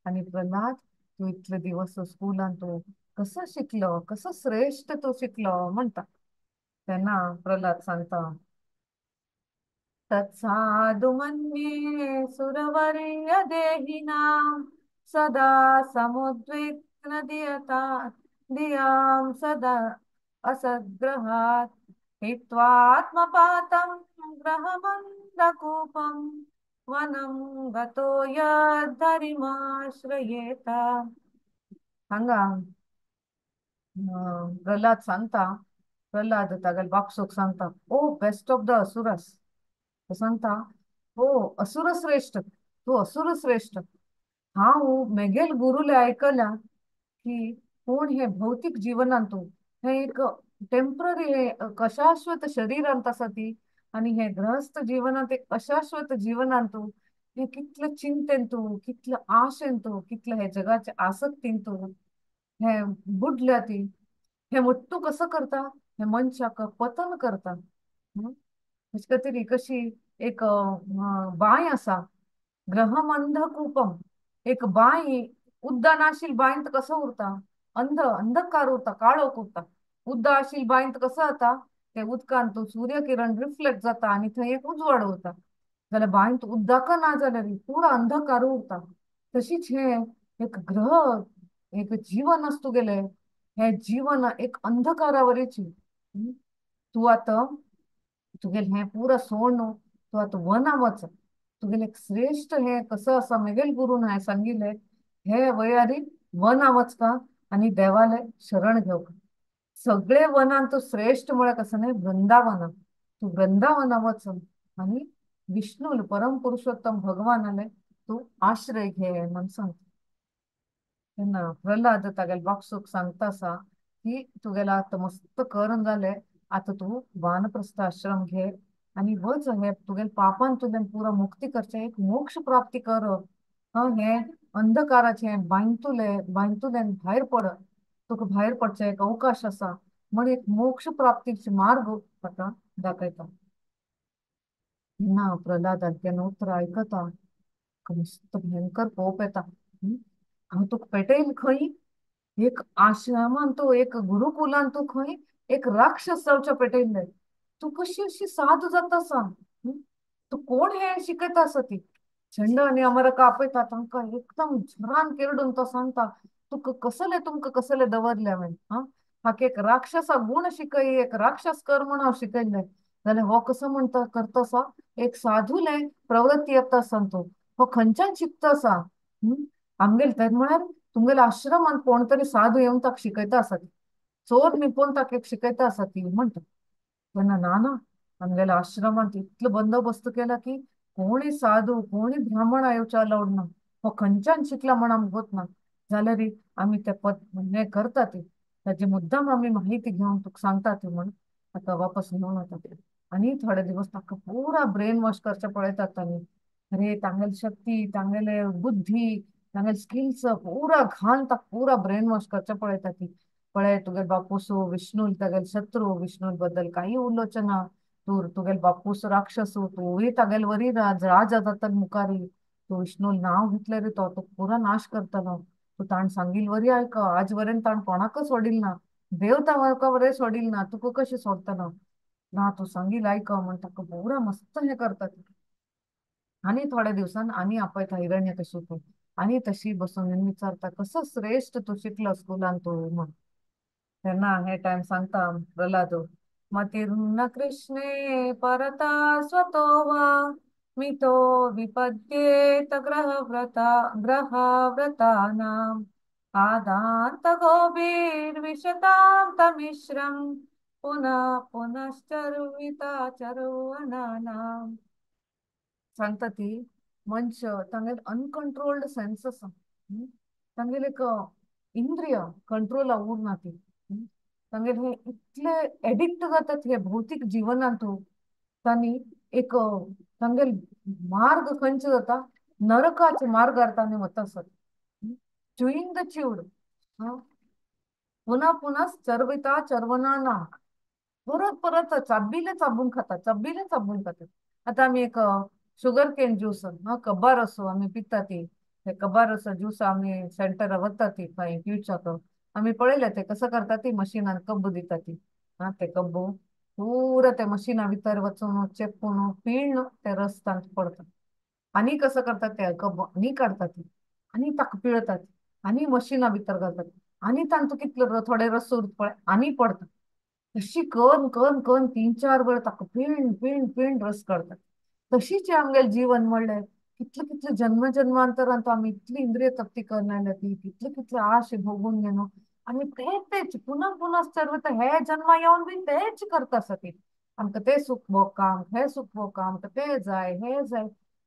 Speaker 1: आनी प्रल्हाद तूं इतले दिवस स्कुलान तूं कसो शिकलो, कसो श्रेश्ठ तूं शिकलो म्हणटा. तेन्ना प्रल्हाद सांगता, तत्साधु मन्ये सुरवर्य देहिनां सदा समुद्विग्न दियता धियां सदा असद्ग्रहात् हित्वात्मपातं ग्रहमन्दकूपं वनं गतो यद्धरिमाश्रयेत. हांगा प्रल्हाद सांगता, प्रल्हाद तागेले बापसूक सांगता, ओ बेस्ट ऑफ the असुरस, तो सांगता ओ असुरश्रेष्ठ, तूं असुरश्रेष्ठ, हांव मेगेल गुरुले आयकल्या की कोण हे भौतीक जीवनांत तूं हे एक टेम्पररी हे अशाश्वत शरीरांत आसा ती, आनी हे गृहस्थ जीवनांत एक अशाश्वत जीवनांत तूं हे कितले चिंतेन तूं, कितले आशेन तूं, कितले हे जगाचे आसक्तीन तूं हे बुडल्या ती, हे मुट्टू कसो करता, हे मनशाक पतन करता. हेच खातीर कशी एक बांय आसा, ग्रहमंधकूपम, एक बांय उद्दान आशिल्ल्या बांयंत कसो उरता, अंध अंधकार उरता, काळोख उरता. उद्दा आशिल्ल्या बांयंत कसो जाता, ते उदकांत तो सूर्यकिरण रिफ्लेक्ट जाता आनी थंय एक उजवाड उरता. जाल्यार बांयंत उदक ना जाल्यार पुरो अंधकार उरता. तशीच हे एक ग्रह एक जीवन आसा तुगेलें, हें जीवन एक अंधकारावरीची. तूं आतां तुगेलें हें पुरो सोड न्हू, तूं आतां वना वच, तुगेलें एक श्रेश्ठ हें कसो आसा मेगेल गुरून हांवें सांगिल्लें, हे वयारी वना वचका आनी देवालें शरण घेवका. सगळे वनान तूं श्रेश्ठ म्हळ्यार कसो न्हय वृंदावना, तूं वृंदावना वच आनी विष्णू परम पुरुषोत्तम भगवानाले तूं आश्रय घे म्हण सांगता. तेन्ना प्रल्हाद तागेले बापसूक सांगता आसा की तुगेलें आतां मस्त करून जालें, आतां तूं वानप्रस्थ आश्रम घे आनी वच, हे तुगेले पापान तुवें पुरो मुक्ती करचें, एक मोक्ष प्राप्ती कर, हें अंधकाराचें बांयतुलें बांयतुल्यान भायर पड, तुका भायर पडचें एक अवकाश आसा म्हण एक मोक्ष प्राप्तीचे मार्ग ताका दाखयता. ना प्रल्हादान तेन्ना उतरां आयकता, मस्त भयंकर कोप येता. हांव तुका पेटयल खंय, एक आश्रमान तूं, एक गुरुकुलान तूं खंय एक राक्षस जावच्या पेटयल्लें, तूं कशी अशी साधू जाता आसा, तूं कोण हें शिकयता आसा ती. चंड आनी अमरका आपयता, तांकां एकदम झरान किरडून तो सांगता, तुका कसले तुमकां कसले दवरले हांवें, हा हाका एक राक्षसा गुण शिकय, एक राक्षस कर म्हण हांव शिकयल्लें, जाल्यार हो कसो म्हणटा करता आसा, एक साधूले प्रवृत्ती येता आसा तो, हो खंयच्यान शिकता आसा. आमगेले तें म्हळ्यार तुमगेल्या आश्रमांत कोण तरी साधू येवन ताका शिकयता आसा ती, चोर निपोवन ताका एक शिकयता आसा ती म्हणटा. तेन्ना ना ना आमगेल्या आश्रमांत इतलो बंदोबस्त केला की कोणी साधू कोणी ब्राह्मण येवचे अलावड ना, हो खंयच्यान शिकला म्हण आमकां गोत ना, जाल्यार आमी ते पद हें करता ती, ताजी मुद्दाम आमी माहिती घेवन तुका सांगता ती म्हण ताका वापस घेवन वता. आनी थोडे दिवस ताका पुरा ब्रेन वॉश करचें पळयतात तांणी, अरे तांगेली शक्ती, तांगेले बुद्धी, तांगेले स्किल्स पुरा घाण ताका पुरा ब्रेन वॉश करचें पळयता ती. पळय तुगेले बापूस विष्णू तागेले शत्रू, विष्णू बद्दल कांय उलोवचें ना, तूं तुगेले बापूस राक्षस, तूंय तागेले वरी राजा जाता मुखारी, तूं विष्णू नांव घेतल्यार तो तुका पुरा नाश करतलो, तूं ताण सांगील वरी आयक, आज वरेन ताण कोणाकच सोडील ना, देवता वरे सोडील ना, तुका कशें सोडटलो ना, तूं सांगील आयक म्हण ताका पुरा मस्त हें करता. आनी थोड्या दिवसान आनी आपयता हिरण्यकशिपू आनी तशी बसून विचारता कसो श्रेष्ठ तूं शिकलो स्कुलान तूं म्हण. तेन्ना हे टायम सांगता प्रल्हाद, मतिर्न कृष्णे परता स्वतो वा मितो विपद्येत ग्रहव्रता ग्रहव्रतानाम् आदान्त गोभिर्विशतां तमिश्रं पुनः पुनश्चर्विता चर्वणानाम्. सांगता ती मनश तांगेले अनकंट्रोल्ड सेन्स आसा, तांगेले एक इंद्रिय कंट्रोला उरना ती, तांगेले हे इतले एडिक्ट जातात हे भौतीक जिवनांतू, तांणी एक तांगेले मार्ग खंयचो जाता नरकाचे मार्गार तांणी वता आसत. च्युइंग the च्यूड, पुन्हा पुन्हा चरविता चरवणाना, परत परत चाबीले चाबून खाता, चाबीले चाबून खातात. आतां आमी एक शुगर केन ज्यूस, कब्बा रसो आमी पिता ती, ते कब्बा रसो ज्यूस आमी सेंटरा वता ती खंय पिवच्याक आमी पळयलें ते कसं करता ती मशिनान कब्ब दिता ती, ते कब्बू पुरा ते मशिना भितर वचून चेपून पिळून ते रस तांकां पडता. आनी कसं करतात ते कब्ब आनी काडटा ती आनी ताका पिळतात आनी मशिना भितर घालतात आनी तांचो कितलो थोडे रस उरता पळय आनी पडता. तशी करून करून करून 3-4 वेळ ताका पिळून पिळून पिळून रस काडतात. तशीच आमगेलें जीवन म्हणलें कितले कितले जन्म जन्मांतरांत आमी इतली इंद्रिय तृप्ती करना ती, कितले कितले आश भोगून घेवन आमी तेच तेच पुन्हा पुन्हा सर्व हे जन्मा येवन बी तेच करता आसा ती, आमकां तें सुख भोगता, आमकां हें सुख भोगता, आमकां तें जाय हें जाय,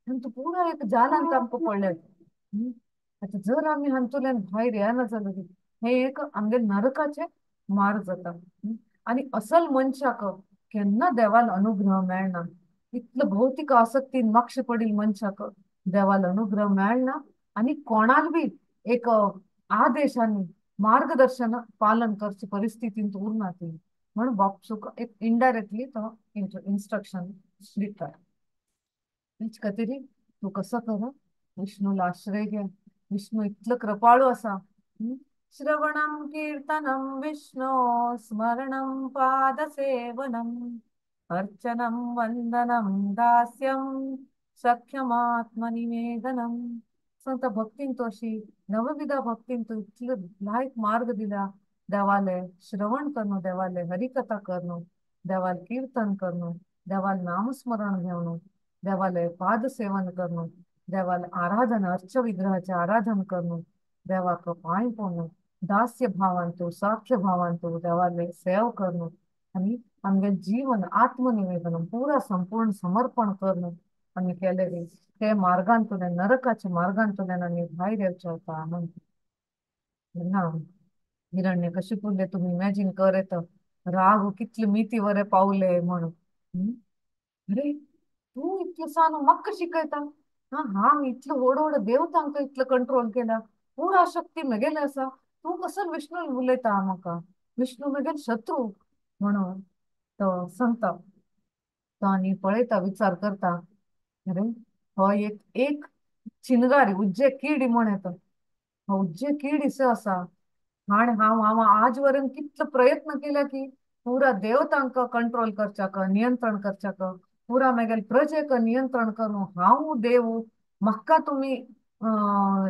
Speaker 1: आमकां पुरा एक जालांत आमकां पडलें. आतां जर आमी हातूंतल्यान भायर येना जाल्यार हें एक आमगे नरकाचें मार्ग जाता. आनी असल मनशाक केन्ना देवान अनुग्रह मेळना, इतलो भौतीक आसक्तीन मागशे पडील मनशाक देवाल अनुग्रह मेळना आनी कोणाक बी एक आदेशांनी मार्गदर्शन पालन करचे परिस्थितींत उरना ती, म्हण बापसूक एक इनडायरेक्टली तो इन्स्ट्रक्शन दिता. तेच खातीर तूं कसो कर, विष्णूला आश्रय घे, विष्णू इतलो कृपाळू आसा. श्रवणं कीर्तनं विष्णो स्मरणं पादसेवनं अर्चनं वंदनं दास्यं सख्यमात्मनिवेदनं. सांगता भक्तीन तो अशी नवविधा भक्तीन तो इतलो लायक मार्ग दिला, देवाले श्रवण करणं, देवाले हरिकथा करणं, देवाले कीर्तन करणं, देवाले नामस्मरण घेवणं, देवाले पादसेवन करणं, देवाले आराधन अर्च विग्रहाचे आराधन करणं, देवाक पांय पडणं, दास्य भावांतू साख्य भावांतू देवाले सेव करणं आनी आमगे जीवन आत्मनिवेदन पुरा संपूर्ण समर्पण करणं आमी केलें ते मार्गांतल्यान नरकाच्या मार्गांतल्यान आमी भायर येवचें वता म्हण. तेन्ना हिरण्यकशिपूले तुमी इमॅजीन कर येता राग कितले मिती वरे पावले म्हणून. अरे तूं इतलें सान म्हाका शिकयता, हांव इतलो व्हड व्हड देव तांकां इतलो कंट्रोल केला, पुरा शक्ती म्हगेले आसा, तूं कसो विष्णू उलयता म्हाका, विष्णू म्हगेले शत्रू म्हणून तो सांगता. तो आनी पळयता विचार करता, अरे हो एक एक चिनगारी उज्जे किडी म्हण येता, हो उज्जे किडीसो आसा आनी हांव हांव आज वरेन कितलो प्रयत्न केला की पुरा देव तांकां कंट्रोल करच्याक नियंत्रण करच्याक, पुरा म्हगेले प्रजेक नियंत्रण करूं, हांव देव म्हाका तुमी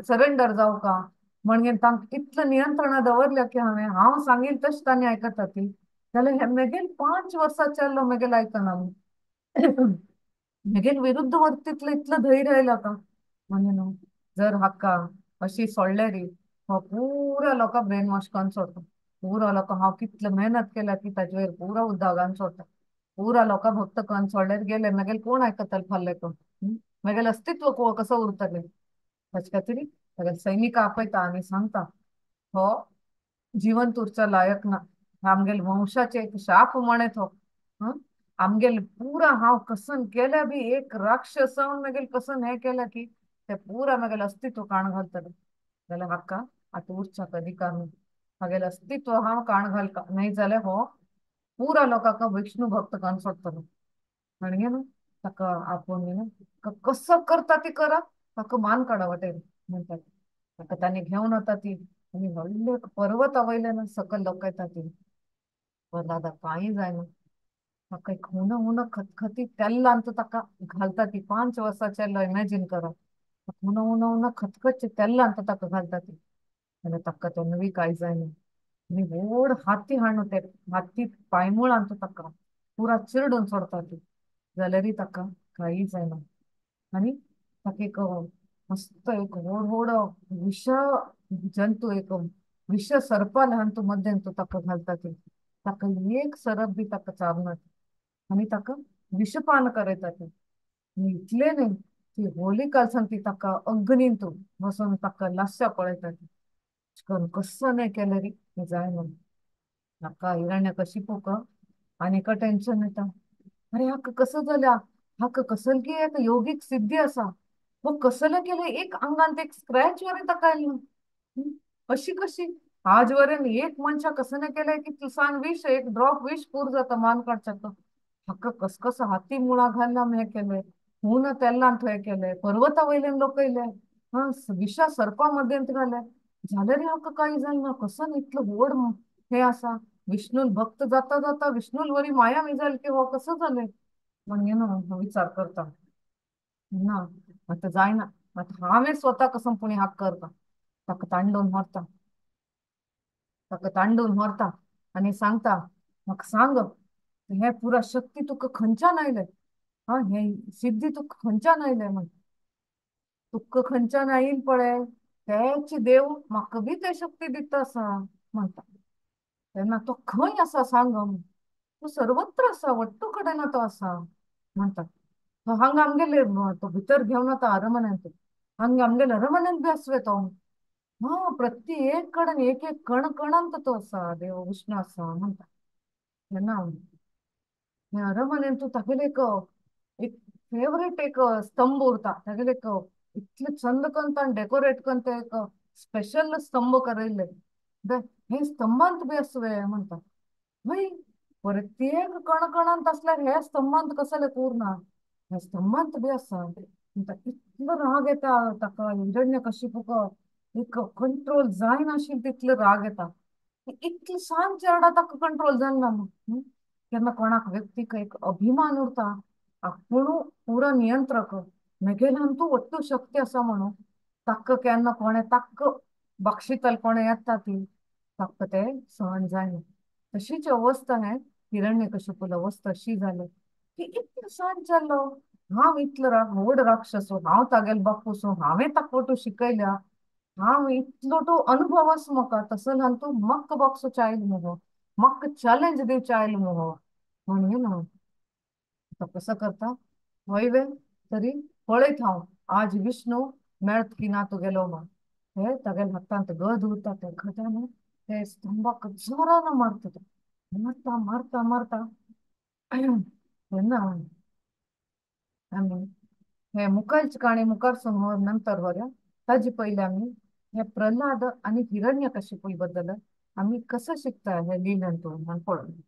Speaker 1: सरेंडर जावका म्हणजे तांकां कितलें नियंत्रणां दवरल्या की हांवें, हांव सांगील तशें तांणी आयकता ती, जाल्यार हे म्हगेले 5 वर्सां चेडलो म्हगेले आयकना, म्हगेले विरुद्ध वर्तीतलें इतलें धैर्य आयलां आतां म्हणजे न्हू जर हाका अशी सोडल्यार हो पुरा लोकां ब्रेन वॉश करून सोडटा, पुरा लोकां हांव कितले मेहनत केल्या की ताजे वयर पुरा उद्दागान सोडटा, पुरा लोकां भक्त करून सोडल्यार गेले म्हगेले कोण आयकतले फाल्यां कोण, म्हगेलें अस्तित्व कसो उरतलें. ताचे खातीर तागेले सैनिक आपयता आनी सांगता हो जिवंत उरच्या लायक ना, आमगेले वंशाचे एक शाप म्हणत हो, आमगेले पुरा हांव कसन केल्या बी एक राक्षस जावन म्हगेले कसन हें केलें की ते पुरा म्हगेलें अस्तित्व काण घालतले, जाल्यार हाका आतां उरच्याक अधिकार ना, हागेलें अस्तित्व हांव काण घालता न्हय जाल्यार हो पुरा लोकांक विष्णू भक्त करून सोडटलो. म्हणजे न्हू ताका आपोवन न्हू कसो करता ती करा, ताका मान काडा वाटेर म्हणटात. ताका तांणी घेवन वता ती आनी व्हडले पर्वता वयल्यान सकयल लोकयता ती. प्रल्हादा कांय जायना, ताका एक हुन हुन खतखती तेल्लांत ताका घालता ती. 5 वर्सां चेल्लो इमॅजीन करा, हुन हुन हुन खतखतचे तेल्लांत ताका घालता ती. आनी ताका तेन्ना कांय जायना. आनी व्हड हाती हाडून ते हाती पांयमुळांत ताका पुरा चिरडून सोडता ती, जाल्यारय ताका कांय जायना. आनी ताका एक मस्त एक व्हड व्हड विश जंतू, एक विश सर्पा ल्हान मध्यंतू ताका घालता ती. ताका एक सरप बी ताका चारना आनी ताका विषपान करयता ती. आनी इतलें न्हय ती होलिका ती ताका अग्नींत वचून ताका लासच्या पळयता ती. करून कसो न्हय केल्यार जायना. ताका हिरण्यकशिपूक आनीक टेन्शन येता, अरे हाका कसो जाल्या, हाका कसली की एक योगीक सिद्धी आसा, हो कसले केले एक आंगांत एक स्क्रॅच वरेन ताका आयलो, अशी कशी आज वरेन एक मनशा कसं नाही केलंय की तुसान विष एक ड्रॉप विष पूर जाता मान काडच्याक, हाका कस कसं हाती मुळा घालना हें केलें, हून तेल्लांत हें केलें, पर्वता वयल्यान लोकयले, हा विशा सर्पा मध्यंत घाले, जाल्यार हाका कांय जायना, कसं इतलो व्हड हें आसा. विष्णूल भक्त जाता जाता विष्णूल वरी माया मिजाल की हो कसं जालें म्हण न्हू विचार करता ना. आतां जायना, आतां हांवें स्वता कसं पुणी हाक करता. ताका तांडून व्हरता, ताका तांडून व्हरता आनी सांगता, म्हाका सांग हे पुरा शक्ती तुका खंयच्यान आयले, हा हे सिद्धी तुका खंयच्यान आयले म्हण. तुका खंयच्यान आयिल पळय तेच देव म्हाका बी ते शक्ती दिता आसा म्हणटा. तेन्ना तो खंय आसा सांग, तो सर्वत्र आसा, वट्टू कडेन तो आसा म्हणटा. तो हांगा आमगेले तो भितर घेवन वता अरमन्यांत, हांगा आमगेले अरमन्यांत बी आसवे तो, हा प्रत्येक कडेन एक एक कण कणांत तो आसा, देव विष्णू आसा म्हणटा. तेन्ना हे अरमन्यांत तागेले एक एक फेवरेट एक स्तंभ उरता, तागेले एक इतले चंद करून ताणें डेकोरेट करून ते एक स्पेशल स्तंभ करयल्ले, हे स्तंभांत बी आसवे म्हणटा. हय प्रत्येक कणकणांत आसल्यार हे स्तंभांत कसले उरना, ह्या स्तंभांत बी आसा म्हणटा. इतलो राग येता ताका हिरण्यकशिपूक, एक कंट्रोल जायनाशिल्लो तितलो राग येता. इतलो सान चेरडा ताका कंट्रोल जायना. केन्ना कोणाक व्यक्तीक एक अभिमान उरता, आपूण पुरा नियंत्रक, मेगेल्यान तूं वट्टू शक्ती आसा म्हणून, ताका केन्ना कोणें ताका बक्षितल कोणें येता ती ताका तें सहन जायना. तशीच अवस्था हें हिरण्यकशिपूल अवस्था अशी जाली की इतलो सहन जाल्लो, हांव इतलो व्हड राक्षस, हांव तागेलो बापूस, हांवें ताका वटू शिकयल्या, हांव इतलो तो अनुभव आसा म्हाका, तसो ल्हान तूं म्हाका बॉक्सो आयल मुगो, म्हाका चॅलेंज दिवचें आयल मुगो म्हणून न्हू. तो कसो करता हय वे तरी पळयत हांव आज विष्णू मेळत की ना तुगेलो म्हण. हे तागेल्या हातांत गद उरता, त्या गदान ते स्तंभाक जोरान मारता, तो मारता मारता मारता. तेन्ना आमी हे मुखारची काणी मुखार समोर नंतर व्हरया, ताजे पयलीं आमी हे प्रल्हाद आनी हिरण्यकशिपूल बद्दल आमी कसं शिकता हे लिहिलें म्हण पळोवया.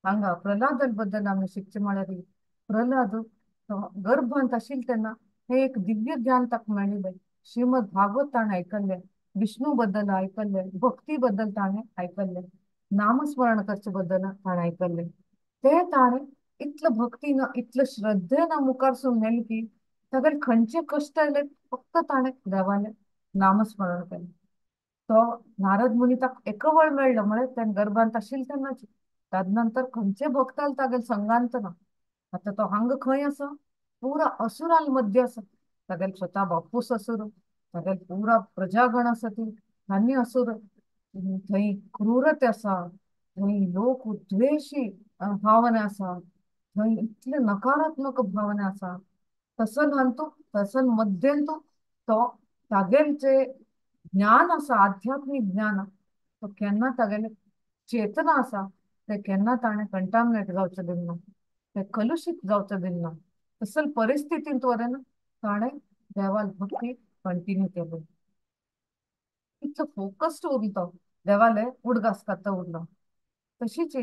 Speaker 1: हांगा प्रल्हाद बद्दल आमी शिकचें म्हळ्यार प्रल्हाद गर्भांत आशिल्लो तेन्ना हे एक दिव्य ज्ञान ताका मेळिल्लें, श्रीमद भागवत ताणें आयकल्लें, विष्णू बद्दल आयकल्लें, भक्ती बद्दल ताणें आयकल्लें, नामस्मरण करचे बद्दल ताणें आयकल्लें. ते ताणें इतलो भक्तीन इतलो श्रद्धेन मुखार सून व्हेलें की तागेले खंयचे कश्ट आयले फक्त ताणें देवालें नामस्मरण केलें. तो नारद मुनी ताका एकवळ मेळ्ळो म्हळ्यार तें गर्भांत आशिल्लो तेन्नाच. तदनंतर खंयचे भक्त आयले तागेले संगांत ना. आतां तो हांगा खंय आसा, पुरा असुराल मध्य आसा, तागेले स्वता बापूस असुर, तागेले पुरा प्रजागण आसा ती आनी असुर, थंय क्रूरते आसा, थंय लोक द्वेशी भावना आसा, थंय इतले नकारात्मक भावना आसा. तसल हांतू तसल मध्यंतू तो तागेले जे ज्ञान आसा, आध्यात्मीक ज्ञान, तो केन्ना तागेले चेतना आसा ते केन्ना ताणें कंटामिनेट जावचें दिना, ते कलुशीत जावचें दिना. तसल परिस्थितींत वरेन ताणें देवाल भक्ती कंटिन्यू केली. इतलो फोकस्ड उरलो तो देवाले उडगास करता उरलो. तशीच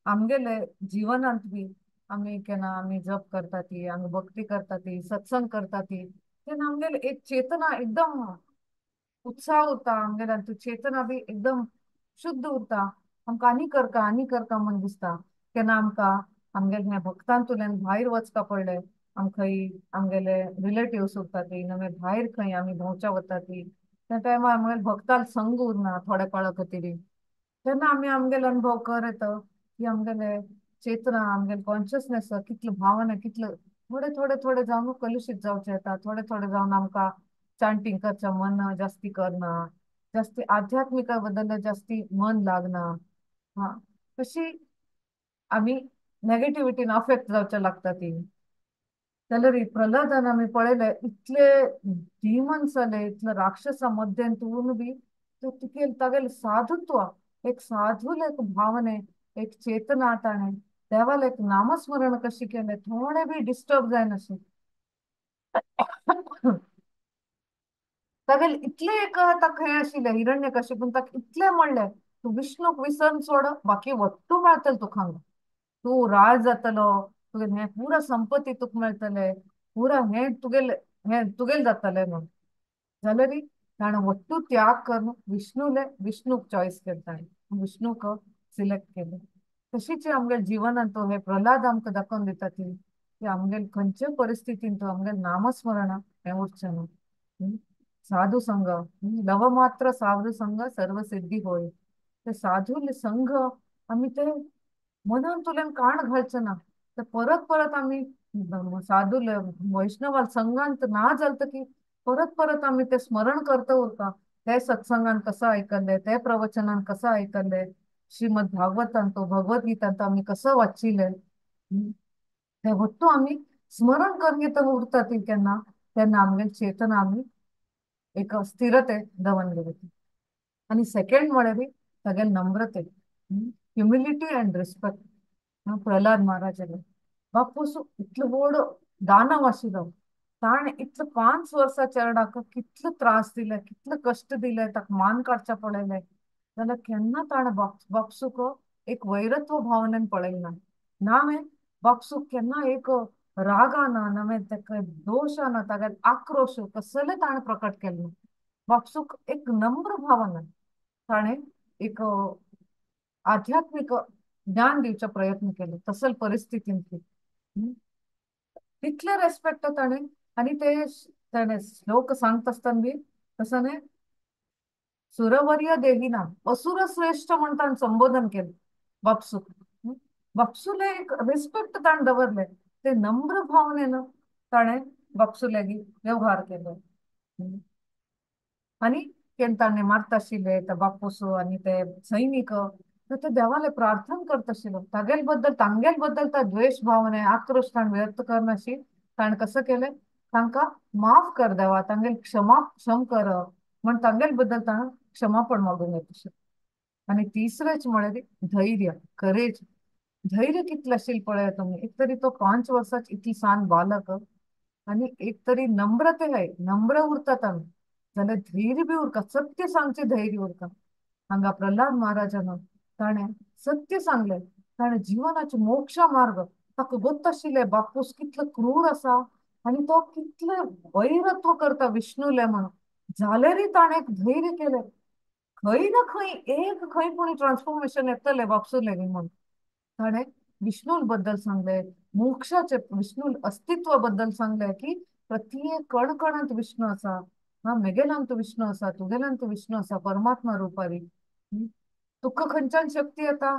Speaker 1: आमगेले जिवनांत बी आमी केन्ना आमी जप करता ती, आमी भक्ती करता ती, सत्संग करता ती, तेन्ना आमगेले एक चेतना एकदम उत्साह उरता, आमगेल्यान चेतना बी एकदम शुद्ध उरता. आमकां आनी करका आनी करका म्हण दिसता. केन्ना आमकां आमगेले हें भक्तांतल्यान भायर वचका पडलें, आमकां आमगेले रिलेटिव्स उरता ती, नवे भायर खंय आमी भोंवच्या वता ती, त्या टायमार आमगेले भक्ताल संग उरना थोड्या काळा खातीर. तेन्ना आमी आमगेले अनुभव कर येता की आमगेले चेतना, आमगेले कॉन्शियसनेस कितले भावना कितले थोडे थोडे थोडे जावन कलुशीत जावचे येता. थोडे थोडे जावन आमकां चांटींग करचें मन जास्ती करना, जास्ती आध्यात्मिका बद्दल जास्ती मन लागना. हा, तशी आमी नेगेटिविटीन अफेक्ट जावचे लागता ती. जाल्यार प्रल्हादान आमी पळयले इतले डिमन्स जाले, इतले राक्षसा मध्यान तूं बी तो तुगेल तागेले साधुत्व, एक साधूल एक भावने, एक चेतना ताणें देवाला एक नामस्मरण कशी केलें, थोडे बी डिस्टर्ब जायनाशें. तागेले इतले एक ताका हें आशिल्लें हिरण्य कश्यपून ताका इतलें म्हणलें, तूं विष्णूक विसरून सोड, बाकी वट्टू मेळटलें तुका हांगा, तूं राज जातलो, तुगेलें हें पुरा संपत्ती तुका मेळटलें, पुरा हें तुगेलें हें तुगेलें जातलें म्हणून. जाल्यार ताणें वट्टू त्याग करून विष्णूले विष्णूक चॉयस केलें, ताणें विष्णूक सिलेक्ट केलें. तशीच आमगेले जिवनांत हे प्रल्हाद आमकां दाखोवन दिता ती की आमगेले खंयचे परिस्थितीन तो आमगेले नामस्मरण हें उरचें ना. साधू संघ, लवमात्र साधू संघ सर्व सिद्धी होय. ते साधू संघ आमी ते मनांतल्यान काण घालचे ना, ते परत परत आमी साधू वैष्णवाल संघांत ना जालत की परत परत आमी ते स्मरण करता उरता. ते सत्संगान कसं आयकल्लें, ते प्रवचनान कसं आयकल्लें, श्रीमद भागवतांत भगवद्गीतांत आमी कसं वाचिल्लें, ते वट्टू आमी स्मरण करून घेता उरता ती केन्ना तेन्ना आमगेले चेतना आमी एक स्थिरते दवन घेता. आनी सेकंड म्हळ्यार तागेले नम्रते, ह्युमिलिटी अँड रिस्पेक्ट. प्रल्हाद महाराजाले बापूस इतलो व्हड दानव आशिल्लो, ताणें इतले 5 वर्सां चेरडाक कितले त्रास दिले, कितले कश्ट दिले, ताका मान काडचें पडलें, जाल्यार केन्ना ताणें बापसूक एक वैरत्व भावनेन पळयलें ना. ना में बापसूक केन्ना एक रागा ना, ना में ताका दोश ना, तागेले आक्रोश कसले ताणें प्रकट केलें ना. बापसूक एक नम्र भावना ताणें एक आध्यात्मिक ज्ञान दिवचो प्रयत्न केलो तसल परिस्थितींतली. तितले रेस्पेक्ट ताणें. आनी ते ताणें श्लोक सांगता आसतना बी तसो न्ही, सुरवर्य देहिना असुर श्रेष्ठ म्हण ताणें संबोधन केलें बापसूक. बापसूले एक रिस्पेक्ट ताणें दवरले, ते नम्र भावनेन ताणें बापसूले व्यवहार केलो. आनी केन्ना ताणें मारता आशिल्ले ते बापूस आनी ते सैनीक, ते देवाले प्रार्थना करता आशिल्लो तागेले बद्दल, तांगेले बद्दल त्या द्वेश भावने आक्रोश ताणें व्यक्त करनाशी ताणें कसं केलें, तांकां माफ कर देवा, तांगेले क्षमा क्षम कर म्हण तांगेले बद्दल ताणें क्षमापण मागून घेता. आनी तिसरेंच म्हळ्यार धैर्य, करेज. धैर्य कितलें आशिल्लें पळयात तुमी, एक तरी तो 5 वर्सांच इतली सान बालक आनी एक तरी नम्रते हाय, नम्र उरतात आमी जाल्यार धैर्य बी उरता, सत्य सांगचें धैर्य उरता. हांगा प्रल्हाद महाराजान ताणें सत्य सांगलें, ताणें जिवनाचे मोक्ष मार्ग ताका गोत्त आशिल्लें बापूस कितलो क्रूर आसा आनी तो कितले वैरत्व करता विष्णूले म्हणून, जाल्यारय ताणें एक धैर्य केलें, खंय ना खंय एक खंय पूण ट्रान्सफॉर्मेशन येतलें बापसूले म्हणून. ताणें विष्णू बद्दल सांगलें, मोक्षाचे विष्णू अस्तित्व बद्दल सांगलें की प्रत्येक कणकणांत विष्णू आसा, हा मेगेलांत विष्णू आसा, तुगेलांत विष्णू आसा, परमात्मा रुपारी. तुका खंयच्यान शक्ती येता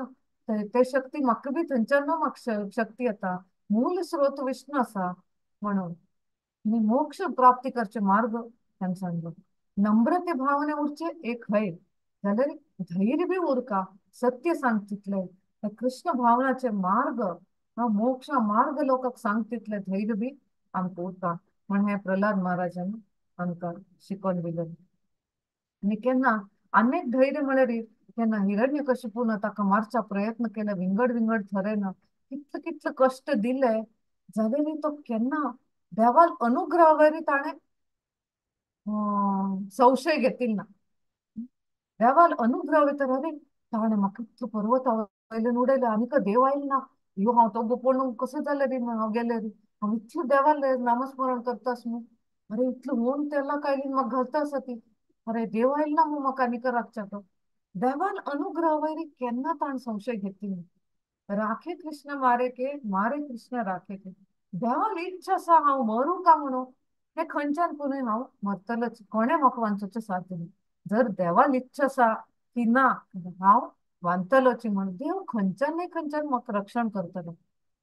Speaker 1: ते शक्ती म्हाका बी थंयच्यान म्हाका शक्ती येता, मूल स्रोत विष्णू आसा म्हणून आनी मोक्ष प्राप्ती करचे मार्ग ताणें सांगलो. नम्रते भावने उरचे एक हय, जाल्यार धैर्य बी उरका, सत्य सांगतितले कृष्ण भावनाचे मार्ग, हा मोक्ष मार्ग लोकांक सांगतितले धैर्य बी आमकां उरता म्हण हें प्रल्हाद महाराजान आमकां शिकोवन दिलें. आनी केन्ना आनेक धैर्य म्हळ्यार केन्ना हिरण्य कश्यपून ताका मारचा प्रयत्न केले, विंगड विंगड थरेन कितले कितले कश्ट दिले, जाल्यार तो केन्ना देवाल अनुग्रहावरी ताणें संशय घेतिल्लो ना. देवाल अनुग्रह तर अरे ताणें म्हाका इतलो पर्वता वयल्यान उडयलें आनीक देव आयलो ना, यो हांव तो गोपण कसो जालें रे, हांव गेलें रे, हांव इतलो देवाल नामस्मरण करता आसा न्हू, अरे इतलो होवन तेला कायलीन म्हाका घालता आसा ती, अरे देव आयल ना मू म्हाका आनीक राखच्याक. देवान अनुग्रह वयरी केन्ना ताण संशय घेतली न्ही. राखे कृष्ण मारे के मारे कृष्ण राखे के. देवान इच्छा आसा हांव मरूं का म्हणून हे खंयच्यान पुनूय हांव मरतलोच, कोणें म्हाका वांचोवचें साध्य न्ही. जर देवान इच्छा आसा की ना हांव वांतलोच म्हण देव खंयच्यान न्ही खंयच्यान म्हाका रक्षण करतलो.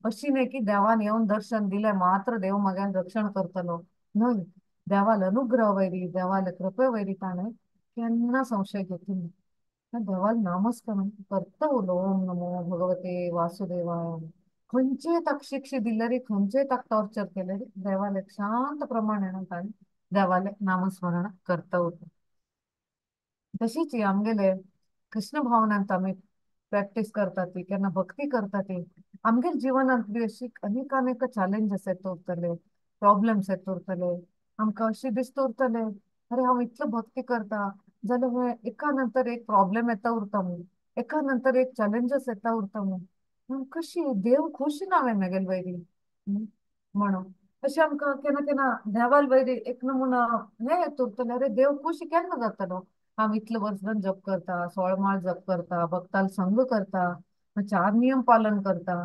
Speaker 1: अशी न्ही की देवान येवन दर्शन दिलें मात्र देव म्हज्यान रक्षण करतलो न्हय. देवाल अनुग्रह वयरी देवाल कृपे वयरी ताणें केन्ना संशय घेतली न्ही. देवाल नामस्मरण करता उरलो ओम नमो भगवते वासुदेवाय. खंयचेय ताका शिक्षा दिल्यारी खंयचेय ताका टॉर्चर केल्यारी देवाले शांत प्रमाणे ताणें देवाले नामस्मरण करता उरलो. तशीच आमगेले कृष्ण भावनांत आमी प्रॅक्टीस करता ती केन्ना भक्ती करता ती आमगेले जिवनांत बी अशी अनेक अनेक चॅलेंजीस येत उरतले, प्रॉब्लम्स येत उरतले, आमकां अशें दिसता उरतले अरे हांव इतलो भक्ती करता जाल्यार हे एका नंतर एक प्रॉब्लम येता उरता म्हूण, एका नंतर एक चॅलेंजीस येता उरता म्हूण, कशी देव खुश ना हांवें म्हगेले वयरी म्हणून अशें आमकां केन्ना केन्ना देवाल वयरी एक नमुना हें येत उरतलें अरे देव खुश केन्ना जातलो. हांव इतले वर्सां जप करता, 16 माळ जप करता, भक्ताल संग करता, 4 नियम पालन करता,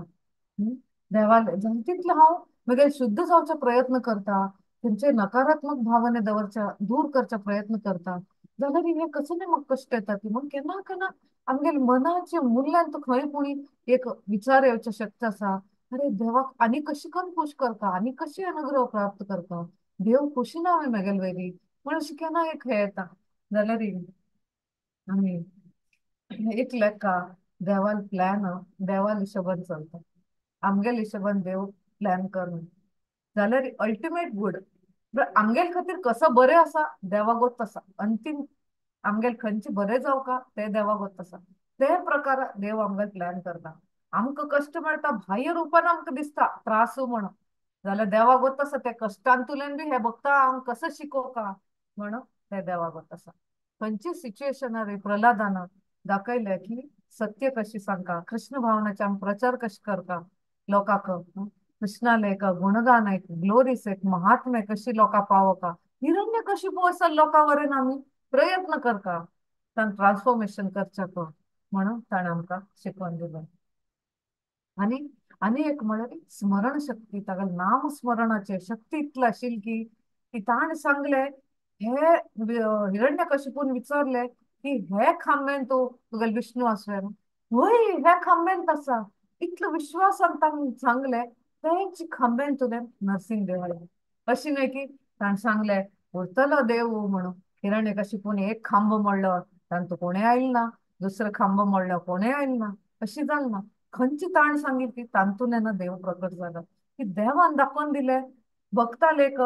Speaker 1: देवाल तितलें हांव म्हगेले शुद्ध जावचो प्रयत्न करता, खंयचे नकारात्मक भावने दवरच्या दूर करचा प्रयत्न करता, जाल्यार हे कसो न्ही म्हाका कश्ट येता ती म्हण केन्ना केन्ना आमगेले मनाचे मुल्यांत खंय कोणी एक विचार येवचे शक्त आसा अरे देवाक आनी कशी करून खूश करता आनी कशी अनुग्रह प्राप्त करता, देव खुशी ना हांवें म्हगेले वयरी म्हण अशें केन्ना एक हें येता. जाल्यार आमी एक लेखा देवाल प्लॅन देवाल हिशोबान चलता, आमगेले हिशोबान देव प्लॅन करना. जाल्यार अल्टिमेट गूड आमगेले खातीर कसो बरें आसा देवा गोत आसा, अंतीम आमगेले खंयचे बरें जावका ते देवा गोत आसा, ते प्रकार देव आमगेले प्लॅन करता. आमकां कश्ट मेळटा बाह्य रुपान आमकां दिसता त्रास म्हणून, जाल्यार देवा गोत आसा ते कश्टांतल्यान बी हे भक्ता हांव कसो शिकोवका म्हणून ते देवा गोत आसा. खंयची सिच्युएशनार प्रल्हादान दाखयलें की सत्य कशी सांगता, कृष्ण भावनाचे आमी प्रचार कशें करता लोकांक, कृष्णाले एक गुणगान एक ग्लोरीस एक महात्म्य कशी लोकां पावोवका, हिरण्य कशी पोवसर लोकां वरेन आमी प्रयत्न करता तांकां ट्रान्सफॉर्मेशन करच्याक म्हणून ताणें आमकां शिकवण दिलें. आनी आनी एक म्हळ्यार स्मरण शक्ती, ताका नाम स्मरणाचे शक्ती इतली आशिल्ली की ताणें सांगलें हे हिरण्य कशिपून विचारले की हे खांब्यान तूं तुगेले विष्णू आसले वय हे खांब्यांत आसा, इतलो विश्वासान तांकां सांगलें तेंच खांब्यान तुवें नरसिंह देव आयलो. अशें न्हय की ताणें सांगलें उरतलो देव म्हणून हिरण्य कशिपून एक खांबो मोडलो तांतूं कोणें आयल ना, दुसरो खांबो मोडलो कोणें आयल ना, अशें जालें ना. खंयची ताण सांगिल्ली ती तांतून देव प्रकट जालो की देवान दाखोवन दिलें भक्ताल एक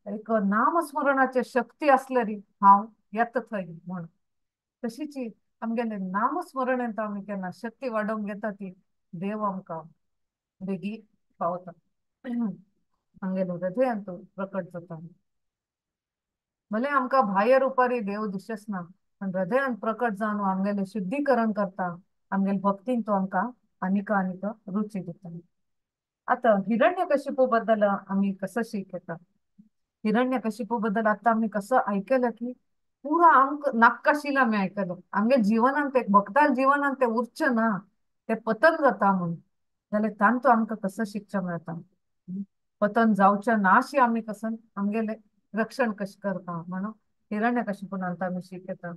Speaker 1: एक नामस्मरणाचे शक्ती आसल्यारी हांव येता थंय म्हूण. तशीच आमगेले नामस्मरणांत आमी केन्ना शक्ती वाडोवंक घेता ती देव आमकां बेगी पावता, आमगेले हृदयांत प्रकट जाता. भले आमकां बाह्य रुपारी देव दिसच ना पण हृदयांत प्रकट जावन आमगेले शुद्धीकरण करता, आमगेले भक्तीन तो आमकां आनीक आनीक रुची दिता. आतां हिरण्यकशिपू बद्दल आमी कसो शिकता, हिरण्यकशिपू बद्दल आतां आमी कसो आयकलें की पुरा आमकां नाक्काशील आमी आयकलें आमगे जिवनांत ते भक्ताल जिवनांत ते उरचें ना, ते पतन जाता म्हूण, जाल्यार तांतूं आमकां कसो शिकचें मेळटा, पतन जावचें ना अशी आमी कसो आमगेलें रक्षण कशें करता म्हणून हिरण्यकशिपून आतां आमी शिकयता.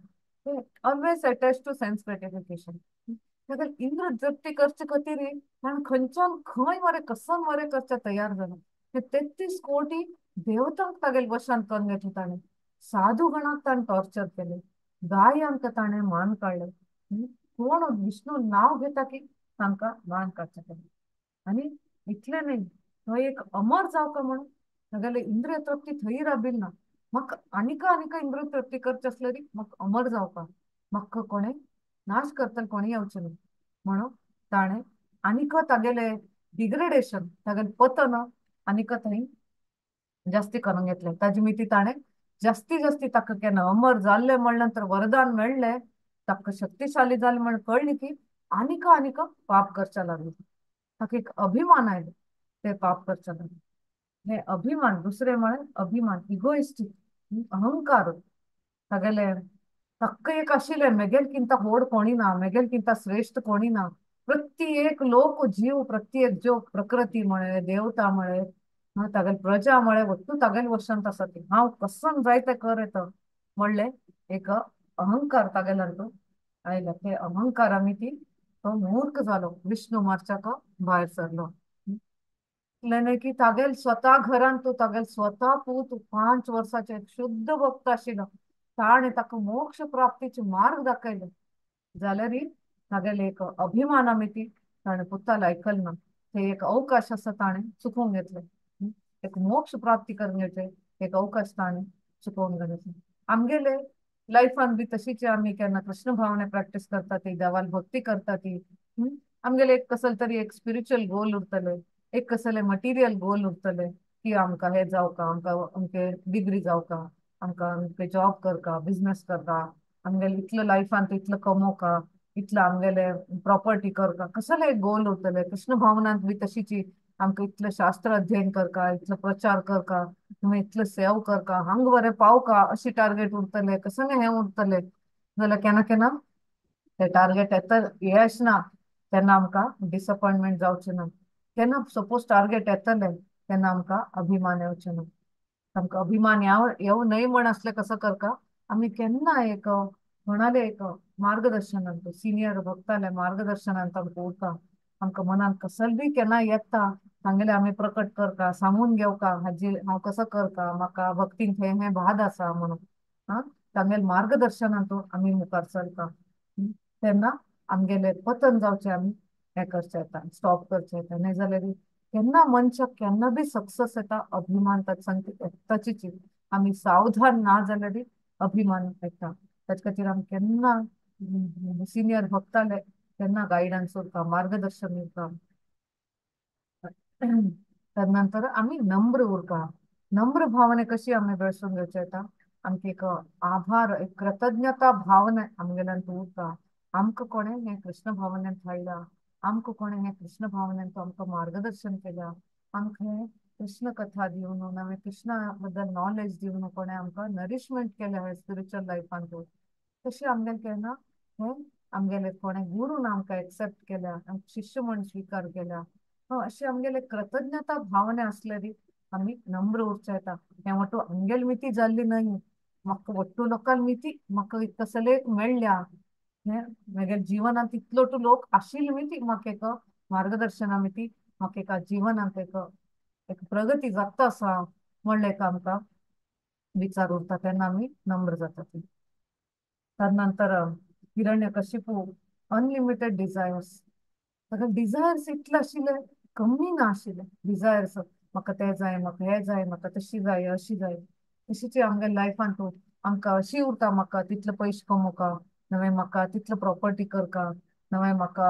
Speaker 1: Always attach to sense gratification. ताका इंद्र जप्ती करचे खातीर ताणें खंयच्यान खंय मरे कसन मरे करचे तयार जालें. 33 कोटी देवतांक तागेले वशांत करून घेतले ताणें, साधू गणाक ताणें टॉर्चर केलें, गायांक ताणें मान काडलें, कोण विष्णू नांव घेता की तांकां मान काडचें केलें. आनी इतलें न्हय थंय एक अमर जावका म्हणून तागेले इंद्रिय तृप्ती थंय राबिल ना, म्हाका आनीक आनीक इंद्रिय तृप्ती करची आसल्यारी म्हाका अमर जावपा, म्हाका कोणें नाश करतले कोणी येवचें न्हय म्हणून ताणें आनीक तागेले डिग्रेडेशन तागेलें पतन आनीक थंय जास्ती करून घेतलें. ताजी मिती ताणें जास्ती जास्ती ताका केन्ना अमर जाल्लें म्हणलें नंतर वरदान मेळ्ळें, ताका शक्तिशाली जालें म्हण कळ्ळें की आनीक आनीक पाप करचें लागलें, ताका एक अभिमान आयलो ते पाप करचें लागलें. हे अभिमान दुसरें म्हळ्यार अभिमान, इगोइस्टीक अहंकार. तागेले ताका एक आशिल्लें मेगेलकिंत व्हड कोणी ना, मेगेलकिंत श्रेश्ठ कोणी ना. प्रत्येक लोक जीव, प्रत्येक जो प्रकृती म्हळे, देवता म्हळे, तागेल प्रजा म्हळे, वट्टू तागेल वशांत आसा ती. हांव कसन जाय तें कर येता म्हणलें एक अहंकार तागेल्यान तो आयलो. ते अहंकार आमी ती तो मूर्ख जालो, विष्णू मारच्याक भायर सरलो. इतलें की तागेल स्वता घरान तो तागेल स्वता पूत 5 वर्साचे एक शुद्ध भक्त आशिल्लो, ताणें ताका मोक्ष प्राप्तीचे मार्ग दाखयलो. जाल्यार तागेले एक अभिमाना मिती ताणें पुताल आयकल ना, ते एक अवकाश आसा ताणें चुकोवन घेतले, एक मोक्ष प्राप्ती करून घेतले एक अवकाश ताणें चुकोवन घेतले. आमगेले लायफान बी तशीच आमी केन्ना कृष्ण भावने प्रॅक्टीस करता ती, देवाल भक्ती करता ती, आमगेले एक कसले तरी एक स्पिरिच्युअल गोल उरतले, एक कसले मटिरियल गोल उरतले की आमकां हें जावका, आमकां अमके डिग्री जावका, आमकां अमके जॉब करका, बिजनस करका, आमगेले इतलो लायफान इतलो कमोवका, इतलो आमगेले प्रॉपर्टी करका, कसले एक गोल उरतले. कृष्ण भावनांत बी तशीच आमकां इतलें शास्त्र अध्ययन करका, इतलो प्रचार करका, तुमी इतलो सेव करका, हांग बरें पावका, अशी टार्गेट उरतले, कसलें हें उरतले. जाल्यार केन्ना केन्ना ते टार्गेट येता यश ना तेन्ना आमकां डिसअपॉयंटमेंट जावचें ना. केन्ना सपोज टार्गेट येतले तेन्ना आमकां अभिमान येवचें ना. आमकां अभिमान येव न्हय म्हण आसलें कसो करका, आमी केन्ना एक म्हणाले एक मार्गदर्शनांत सिनियर भक्ताले मार्गदर्शनांत आमकां उरता, आमकां मनांत कसल बी केन्ना येता तांगेले आमी प्रकट करता, सांगून घेवका हाजी हांव कसो करता, म्हाका भक्तीन हें हें भाद आसा म्हणून, आं तांगेले मार्गदर्शनांत आमी मुखार चलता. तेन्ना आमगेले पतन जावचें आमी हें करचें येता, स्टॉप करचें येता. न्हय जाल्यार केन्ना मनशाक केन्ना बी सक्सेस येता अभिमान ताचे संग येताचीच, आमी सावधान ना जाल्यार अभिमान येता. ताचे खातीर आमी केन्ना सिनियर भक्ताले केन्ना गायडन्स उरता, मार्गदर्शन उरता. तदनंतर आमी नम्र उरता. नम्र भावने कशी आमी बेळसून घेवचे येता, आमकां एक आभार, एक कृतज्ञता भावना आमगेल्यान उरता. आमकां कोणें हें कृष्ण भावनेन हाडला, आमकां कोणें हें कृष्ण भावनेन आमकां मार्गदर्शन केलां, आमकां हें कृष्ण कथा दिवन नवें कृष्णा बद्दल नॉलेज दिवन कोणें आमकां नरिशमेंट केलें हें स्पिरिच्युअल लायफान. तशें आमगेलें केन्ना हें आमगेले कोणें गुरून आमकां एक्सेप्ट केल्या, आमकां शिष्य म्हण स्विकार केल्या, अशें आमगेले कृतज्ञता भावना आसल्यार आमी नम्र उरचें येता. हें वट्टू आमगेले मिती जाल्ली न्हय, म्हाका वट्टू लोकांक मिती म्हाका कसले एक मेळ्ळ्या, हें म्हगेल्या जिवनांत इतलो टू लोक आशिल्ले मिती म्हाका एक मार्गदर्शना मिती म्हाका एका जिवनांत एक एक प्रगती जाता आसा म्हणलें एक आमकां विचार उरता, तेन्ना आमी नम्र जाता. तदनंतर हिरण्यकशिपू अनलिमिटेड डिजायर्स, ताका डिजायर्स इतले आशिल्ले कमी ना आशिल्ले डिजायर्स, म्हाका तें जाय, म्हाका हें जाय, म्हाका तशी जाय, अशी जाय. तशीच आमगे लायफान आमकां अशी उरता, म्हाका तितले पयशे कमोवका, नवें म्हाका तितले प्रॉपर्टी करका, नवें म्हाका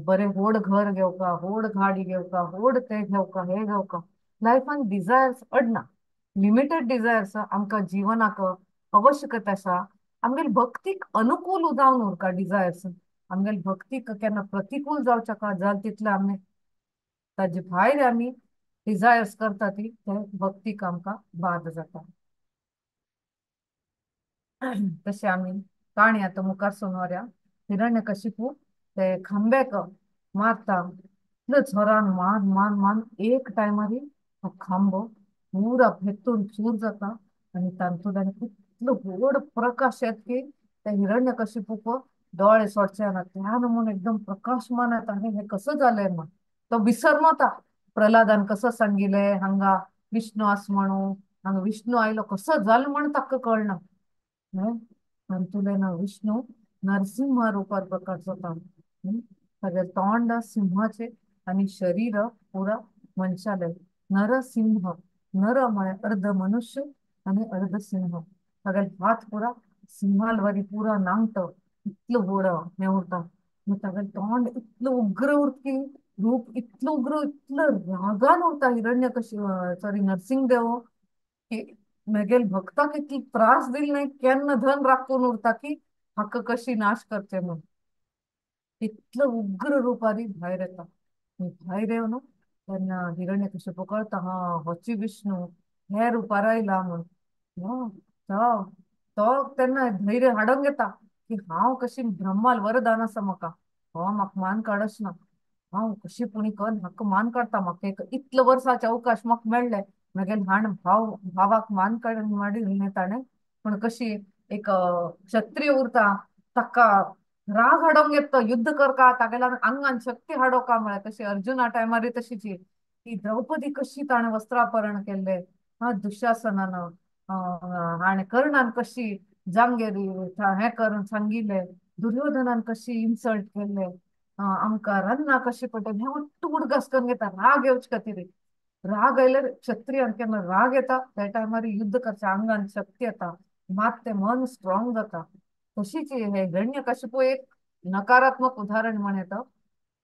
Speaker 1: बरें व्हड घर घेवका, व्हड गाडी घेवका, व्हड तें घेवका, हें घेवका. लायफान डिजायर्स अडना, लिमिटेड डिजायर्स आमकां जिवनाक आवश्यकता आसा. आमगेले भक्तीक अनुकूल जावन उरका डिजायर्स, आमगेले भक्तीक केन्ना प्रतिकूल जावच्या का जाल तितले आमी ताजे भायर आमी डिजायर्स करता ती ते भक्तीक आमकां बाद जाता. तशें आमी काणी आतां मुखार सोनवऱ्या हिरण्यकशिपू ते खांब्याक मारता, इतले जोरान मार मार मार एक टायमार तो खांबो पुरा भेतून चूर जाता आनी तातूंतल्यान इतलो व्हड प्रकाश येता की ते हिरण्यकशिपूक दोळे सोडचे ना, त्या नमून एकदम प्रकाशमान येता. हें कसं जालें म्हण तो विसरनता प्रल्हादान कसं सांगिलें हांगा विष्णू आस म्हणून, हांगा विष्णू आयलो कसो जालो म्हण ताका कळना. तातूंतल्यान विष्णू नरसिंह रुपार प्रकट जाता. तागेलें तोंड सिंहाचें आनी शरीर पुरा मनशालें. नरसिंह, नर म्हळ्यार अर्ध मनुष्य आनी अर्ध सिंह. तागेले हात पुरा सिंहालवरी पुरा नांगट इतलो व्हड हें उरता. तागेलें तोंड इतलो उग्र उरता की रूप इतलो उग्र, इतलो रागान उरता हिरण्यकशिपू सॉरी नरसिंहदेव की मेगेल भक्ताक इतलो त्रास दिल न्हय केन्ना धन राखून उरता की हाका कशी नाश करचे म्हण. इतलो उग्र रुपारी भायर येता. भायर येवन तेन्ना हिरण्यकशिपू कळटा हा होची विष्णू हे रुपार आयला म्हण. तो तेन्ना धैर्य हाडूंक येता की हांव कशी ब्रह्माल वरदान आसा म्हाका, हो म्हाका मान काडच ना, हांव कशी पुणी करून म्हाका मान काडटा, म्हाका एक इतलो वर्साचे अवकाश म्हाका मेळ्ळे, म्हागेले हाण भाव भावाक मान काड माडिल्लें ताणें. पूण कशी एक क्षत्रिय उरता ताका राग हाडोवंक येता, युद्ध करका, तागेल्या आंगान शक्ती हाडोवका म्हळ्यार तशी अर्जुना टायमार तशीच ती द्रौपदी कशी ताणें वस्त्रापरण केल्लें, हा दुशासनान आनी कर्णान कशी जांगेरी हें करून सांगिल्लें, दुर्योधनान कशी इन्सल्ट केल्ले, आमकां रन्ना कशी पडटली, हें ఒట్టు उडगास करून घेता राग येवचे खातीर. राग आयल्यार क्षत्रियान केन्ना राग येता त्या टायमार युद्ध करच्या आंगान शक्ती येता, मात तें मन स्ट्रॉंग जाता. तशीच हे हिरण्यकशिपू एक नकारात्मक उदाहरण म्हण येता,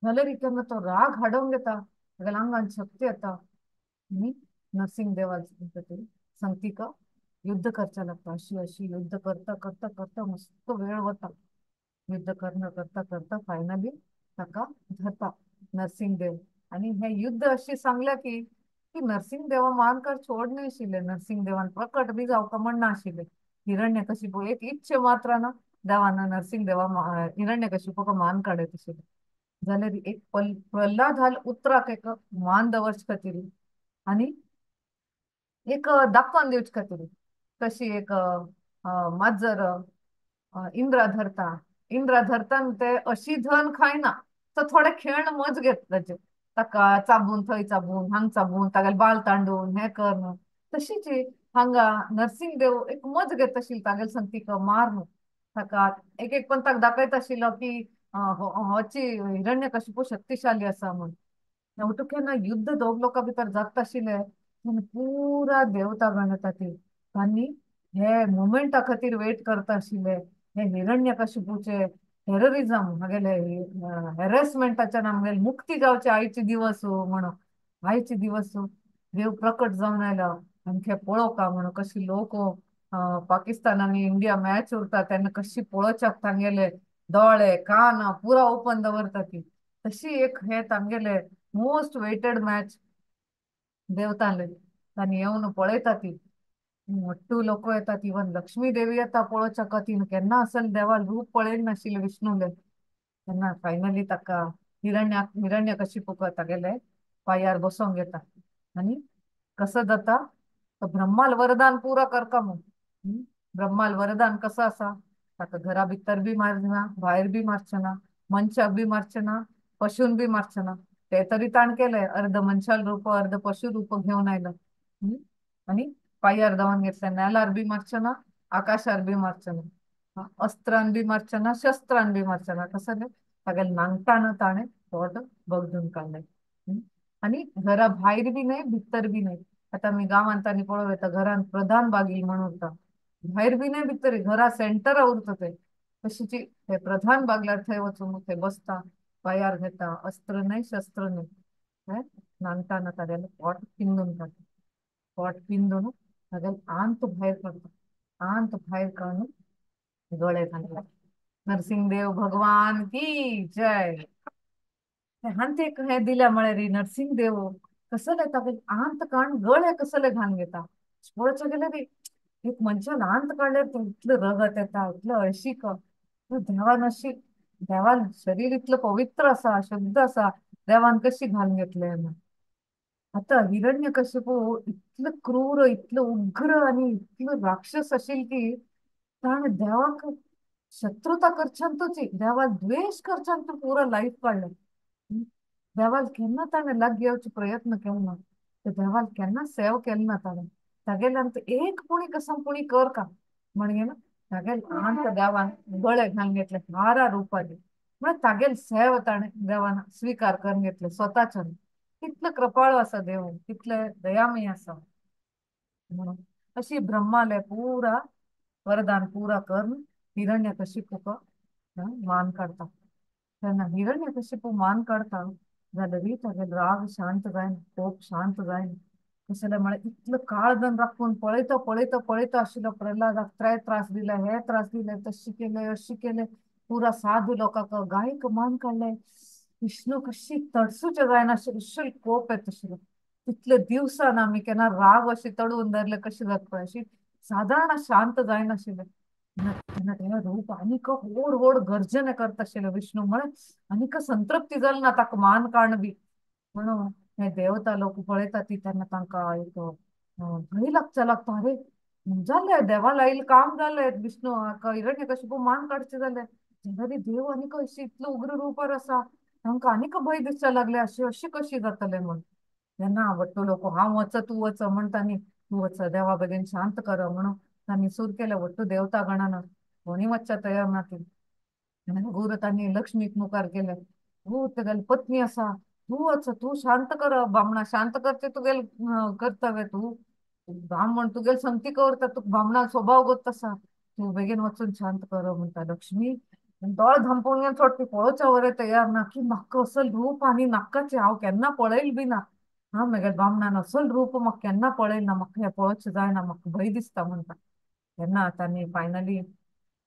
Speaker 1: जाल्यार केन्ना तो राग हाडोवंक येता, तागेल्या आंगान शक्ती येता आनी नरसिंह देवाची संगतीका युद्ध करचें लागता. अशी अशी युद्ध करता करता करता मस्त वेळ वता, युद्ध करणं करता करता फायनली ताका धरता नरसिंह देव. आनी हें युद्ध अशें सांगलें की की नरसिंह देवा मानकार छोड नाशिल्ले, नरसिंह देवान प्रकट बी जावका म्हण नाशिल्ले. हिरण्यकशिपू एक इच्छे मात्रान देवान नरसिंह देवा हिरण्यकशिपूक मान काडत आशिल्ले. जाल्यार एक प्रल्हाद हाल उतराक एक मान दवरचे खातीर आनी एक दाखोवन दिवचे खातीर कशी एक माजर इंद्रा धरता, इंद्रा धरता ते अशी धन खायना, तो थोडे खेळ मज घेता ताचे, ताका चाबून थंय चाबून हांग चाबून तागेले बाल तांडून हें करून. तशीच हांगा नरसिंह देव एक मज घेता आशिल्लो तागेले संगतीक मारून ताका एक एक पण ताका दाखयता आशिल्लो की होची हिरण्यकशिपू शक्तिशाली आसा म्हूण. शेवटू केन्ना युद्ध दोग लोकां भितर जाता आशिल्लें तेन्ना पुरा देवता गण येता ती तांणी हे मुमेंटा खातीर वेट करता आशिल्ले, हे हिरण्यकशिपूचे टेररिजम हागेले हॅरेसमेंटाच्यान आमगेले मुक्ती जावचे आयचे दिवस म्हणून, आयचे दिवस देव प्रकट जावन आयलो आमचे पळोवका म्हणून. कशी लोक पाकिस्तान आनी इंडिया मॅच उरता तेन्ना कशी पळोवच्याक तांगेले दोळे कान पुरा ओपन दवरता ती, तशी एक हे तांगेले मोस्ट वेटेड मॅच देवताले तांणी येवन पळयता ती मोट्टू लोक येतात, इवन लक्ष्मी देवी येता पळोवच्या खातीर, केन्ना असल देवा रूप पळयलें नाशिल्लें विष्णूले. तेन्ना फायनली ताका हिरण्यकशिपूक तागेले पांयार बसोवंक येता आनी कसो जाता तो ब्रह्माल वरदान पुरा करता म्हूण. ब्रह्माल वरदान कसो आसा, ताका घरा भितर बी मारना, भायर बी मारचें ना, मनशाक बी मारचें ना, पशून बी मारचें ना. ते तरी ताण केलें, अर्ध मनशाल रूप अर्ध पशु रूप घेवन आयलो आनी पांयार धांवन घेतलें, नेलार बी मारचें ना, आकाशार बी मारचें ना, अस्त्रान बी मारचें ना, शस्त्रान बी मारचें ना. कसलें तागेलें नांगटान ताणें पोट बगदून काडलें. आनी घरा भायर बी न्हय भितर बी न्हय. आतां आमी गांवांत आनी पळोवं येता घरान प्रधान बागील म्हण उरता, भायर बी न्हय भितर, घरा सेंटरा उरता ते. तशीच ते प्रधान बागल्यार थंय वचून थंय बसता, पांयार घेता, अस्त्र न्हय शस्त्र न्हय, नांगटान तागेलें पोट पिंदून काडटा, पोट पिंदून तागेलें आंत भायर काडटा, आंत भायर काडून गळे घालता. नरसिंहदेव भगवान की जय. हांते हें दिल्या म्हळ्यार नरसिंहदेव कसले तागेलें आंत काडून गळे कसले घालून घेता. पळोवचें गेल्यार एक मनशान आंत काडल्यार इतलें रगत येता, इतलें हळशीक. देवान अशी देवान शरीर इतलें पवित्र आसा, शुद्ध आसा, देवान कशी घालून घेतलें म्हूण. आतां हिरण्यकशिपू इतलो क्रूर, इतलो उग्र आनी इतलो राक्षस आशिल्लो की ताणें देवाक शत्रुता करच्यान, देवाक द्वेश करच्यान तूं पुरो लायफ काडलें. देवाक केन्ना ताणें लागीं येवचो प्रयत्न केलो ना, देवाक केन्ना सेव केलो ना ताणें. तागेल्यान एक पुणी कसम पुणी कर का म्हणजे ना तागेले आंत देवान गळे घालून घेतले हारा रुपाचे, म्हळ्यार तागेले सेव ताणें देवान स्विकार करून घेतले स्वताच्यान. कितलो कृपाळू आसा देव, कितले दयामय आसा म्हणून अशी ब्रह्माले पुरा वरदान पुरा करून हिरण्यकशिपूक मान काडटा. तेन्ना हिरण्यकशिपू मान काडटा जाल्यार तागेलो राग शांत जायना, कोप शांत जायना. कसले म्हळ्यार इतलो काळ जण राखून पळयता पळयता पळयता आशिल्लो प्रल्हादाक त्रे त्रास दिले, हे त्रास दिले, तशी केले अशी केले, पुरा साधू लोकांक गायक मान काडले. विष्णू कशी तडसूचे जायना अशें कोप येता आशिल्लो. तितले दिवसान आमी केन्ना राग अशी तडून धरले कशी जाता पळय, अशी सादारण शांत जायनाशिल्ले. तेन्ना तें रूप आनीक व्हड व्हड गर्जन करता आशिल्लें विष्णू म्हळ्यार आनीक संतृप्ती जाली ना ताका मान काण बी म्हणून हे देवता लोक पळयता ती तेन्ना तांकां एक भंय लागचा लागता, अरे जालें देवा लायल काम जालें, विष्णू हिरण्यकशिपू मान काडचें जालें, जाल्यार देव आनीक अशी इतलो उग्र रुपार आसा, तांकां आनीक भंय दिसचें लागलें अशी अशी कशी जातलें म्हूण. तेन्ना वट्टू लोक हांव वच तूं वच म्हण तांणी तूं वच देवा बेगीन शांत कर म्हणून तांणी सूर केलें वट्टू देवता गणान, कोणी वच्च्या तयार ना ती. गुरू तांणी लक्ष्मीक मुखार केलें, तूं तेगेली पत्नी आसा, तूं वच तूं शांत कर बामणा, शांत करचें तुगेलें कर्तव्य, तूं ब्राह्मण तुगेले संगती करता, तुका बामणा स्वभाव गोत आसा, तूं बेगीन वचून शांत कर म्हणटा. लक्ष्मी दोळे धांपून घेवन सोडटी पळोवच्या वरे तयार ना की म्हाका असल रूप आनी नाकाचें हांव केन्ना पळयल बी ना, हा म्हगेल्या बामणान असल रूप म्हाका केन्ना पळयल ना, म्हाका हें पळोवचें जायना, म्हाका भंय दिसता म्हणटा. तेन्ना तांणी फायनली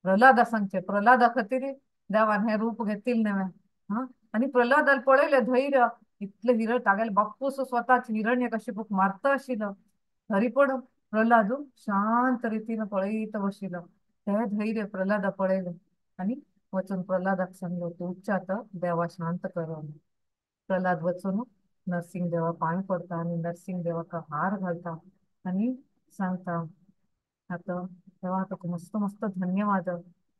Speaker 1: प्रल्हादा सांगचें, प्रल्हादा खातीर देवान हें रूप घेतिल्लें नवें. हा आनी प्रल्हादान पळयलें धैर्य इतलें हिरण तागेले बाप्पूस स्वताच हिरण्यकशिपूक मारता आशिल्लो, तरी पण प्रल्हाद शांत रितीन पळयत बशिल्लो, तें धैर्य प्रल्हादा पळयलें आनी वचून प्रल्हादाक सांगलो तूं आतां देवा शांत कर. प्रल्हाद वचून नरसिंह देवा पांय पडता आनी नरसिंह देवाक हार घालता आनी सांगता आतां देवा तुका मस्त मस्त धन्यवाद,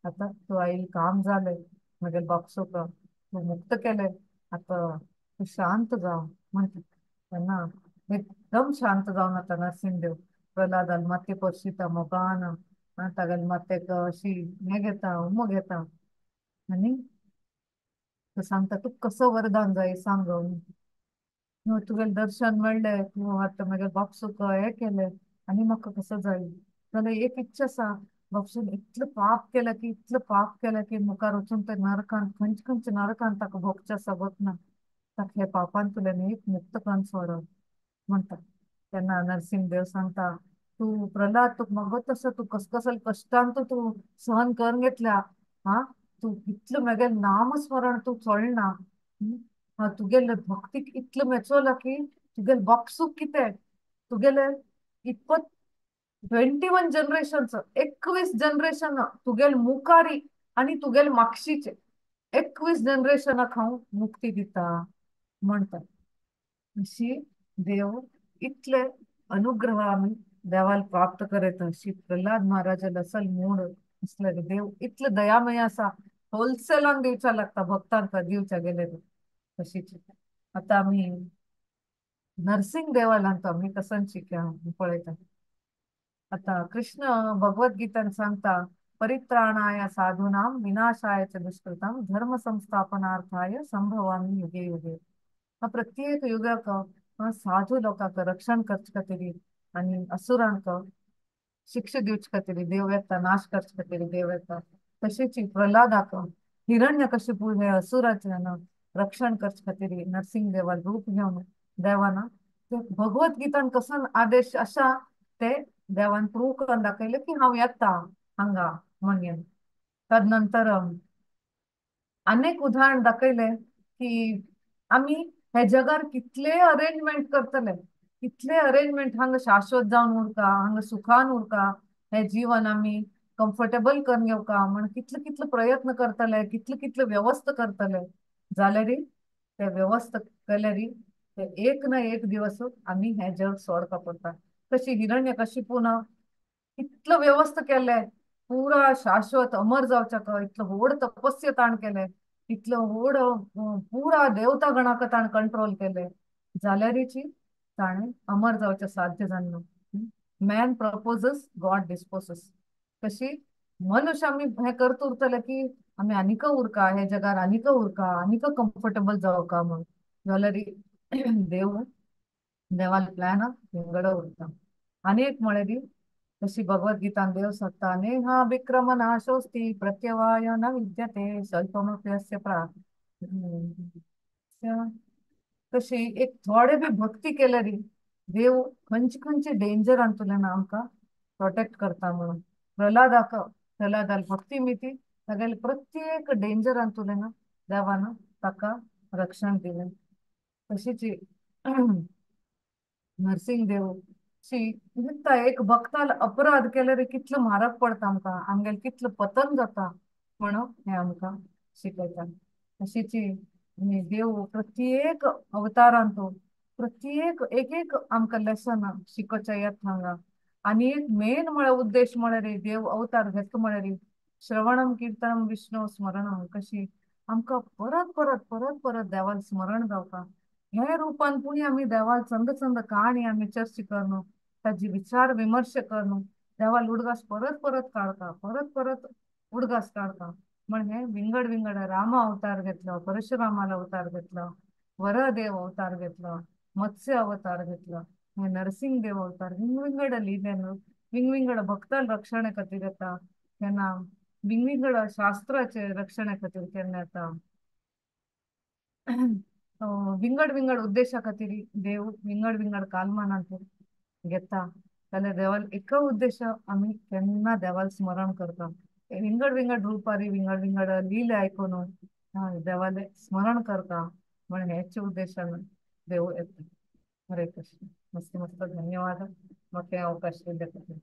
Speaker 1: आतां तूं आयल काम जालें म्हगेले बापसूक तूं मुक्त केलें, आतां तूं शांत जाव म्हणटा. तेन्ना एकदम शांत जावन आतां नरसिंह देव प्रल्हादान माती परशिता मोगान, तागेले मातेक अशी हें घेता उमो घेता आनी तो सांगता तुका कसो वरदान जाय सांग, तुगेलें दर्शन मेळ्ळें, तूं आतां म्हगेले बापसूक हें केलें आनी म्हाका कसो जाय जाल्यार एक इच्छा आसा, बापसून इतलें पाप केलें की इतलें पाप केलें की मुखार वचून ते नरकान खंयचे खंयचे नरकान ताका भोगचें आसा वत ना, ताका हे पापांतल्यान एक मुक्त करून सोड म्हणटा. तेन्ना नरसिंह देव सांगता तूं प्रल्हाद तुका मगत आसा, तूं कसकसल कश्टान तूं सहन करून घेतल्या, हा तूं इतलें म्हगेलें नामस्मरण तूं सोडना, तुगेले भक्तीक इतलें मेचवलां की तुगेले बापसूक कितें तुगेले इतपत 21 जनरेशन 21 जनरेशन तुगेले मुखारी आनी तुगेले मागशीचे 21 जनरेशनाक हांव मुक्ती दिता म्हणटा. अशी देव इतले अनुग्रह आमी देवाल प्राप्त करता. अशी प्रल्हाद महाराजाला असल मूड आसले देव इतले दयामय आसा, होलसेलान दिवच्या लागता भक्तांक दिवच्या गेले तशीच. आतां आमी नरसिंह देवालांत आमी कसन शिक्या पळयता. आतां कृष्ण भगवद्गीतान सांगता परित्राणाय साधूनां विनाशाय च दुष्कृतां धर्म संस्थापनार्थाय संभवामि युगे युगे. प्रत्येक युगाक साधू लोकांक रक्षण करचे खातीर आनी असुरांक शिक्षा दिवचे खातीर देव येता, नाश करचे खातीर देव येता. तशेंच प्रल्हादाक हिरण्यकशिपू हे असुराचे रक्षण करचे खातीर नरसिंह देवान रूप घेवन देवान ते भगवद्गीतान कसन आदेश आसा ते देवान प्रूव करून दाखयलें की हांव येता हांगा म्हणून. तदनंतर अनेक उदाहरण दाखयलें की आमी हे जगार कितले अरेंजमेंट करतले, कितले अरेंजमेंट हांगा शाश्वत जावन उरका, हांगा सुखान उरका, हे जीवन आमी कम्फर्टेबल करून घेवका म्हण कितले कितले प्रयत्न करतले, कितले कितले व्यवस्था करतले, जाल्यार ते व्यवस्था केल्यार ते एक ना एक दिवस आमी हे जग सोडपा पडटा. तशी हिरण्यकशिपून इतलो व्यवस्था केले पुरा शाश्वत अमर जावच्याक इतलो व्हड तपस्या ताण केले, इतलो व्हड पुरा देवता गणाक ताण कंट्रोल केले, जाल्यारीची ताणें अमर जावचें साध्य जालें ना. मॅन प्रपोजस गॉड डिस्पोजस. तशी मनुष्य आमी हें करत उरतले की आमी आनीक उरका हे जगार, आनीक उरका, आनीक कम्फर्टेबल जावका म्हूण, जाल्यार देव देवाल प्लॅन विंगड उरता. आनी एक म्हळ्यार तशी भगवद्गीतान देव सांगता नेहा विक्रम नाशोस्ति प्रत्यवाय न विद्यते स्वल्पमप्यस्य प्रा. तशी एक थोडे बी भक्ती केल्यार देव खंयचे खंयचे डेंजरांतल्यान आमकां प्रोटेक्ट करता म्हणून. प्रल्हादाक प्रल्हादाल भक्ती मिती तागेले प्रत्येक डेंजरांतल्यान देवान ताका रक्षण दिलें. तशीच नरसिंह देव शी दिसता एक भक्ताल अपराध केल्यार कितलो म्हारग पडटा आमकां, आमगेलें कितलो पतन जाता म्हणून हें आमकां शिकयता. अशीची देव प्रत्येक अवतारांत प्रत्येक एक एक आमकां लेसन शिकोवच्या येता हांगा. आनी एक मेन म्हळ्यार उद्देश म्हळ्यार देव अवतार घेता म्हळ्यार श्रवणम कीर्तनम विष्णु स्मरणम, कशी आमकां परत परत परत परत देवाल स्मरण जावपा. हे रुपान पुणी आमी देवाल चंद चंद काणी आमी चर्चा करून ताजी विचार विमर्श करून देवाल उडगास परत परत काडता, परत परत उडगास काडता. म्हण हे विंगड विंगड राम अवतार घेतलो, परशुरामालो अवतार घेतलो, वरदेव अवतार घेतलो, मत्स्य अवतार घेतलो, हे नरसिंह देव अवतार, विंगविंगड लिलेन विंगविंगड भक्तां रक्षणे खातीर येता, केन्ना विंगविंगड शास्त्राचे रक्षणे खातीर केन्ना येता, विंगड विंगड उद्देशा खातीर देव विंगड विंगड कालमानांत घेता. जाल्यार देवाल एक उद्देश आमी केन्ना देवाल स्मरण करता, विंगड विंगड रुपारी विंगड विंगड लीले आयकून देवाले स्मरण करता म्हण हेच उद्देशान देव येता. हरे कृष्ण. मस्त मस्त धन्यवाद म्हाका अवकाश दिल्ले खातीर.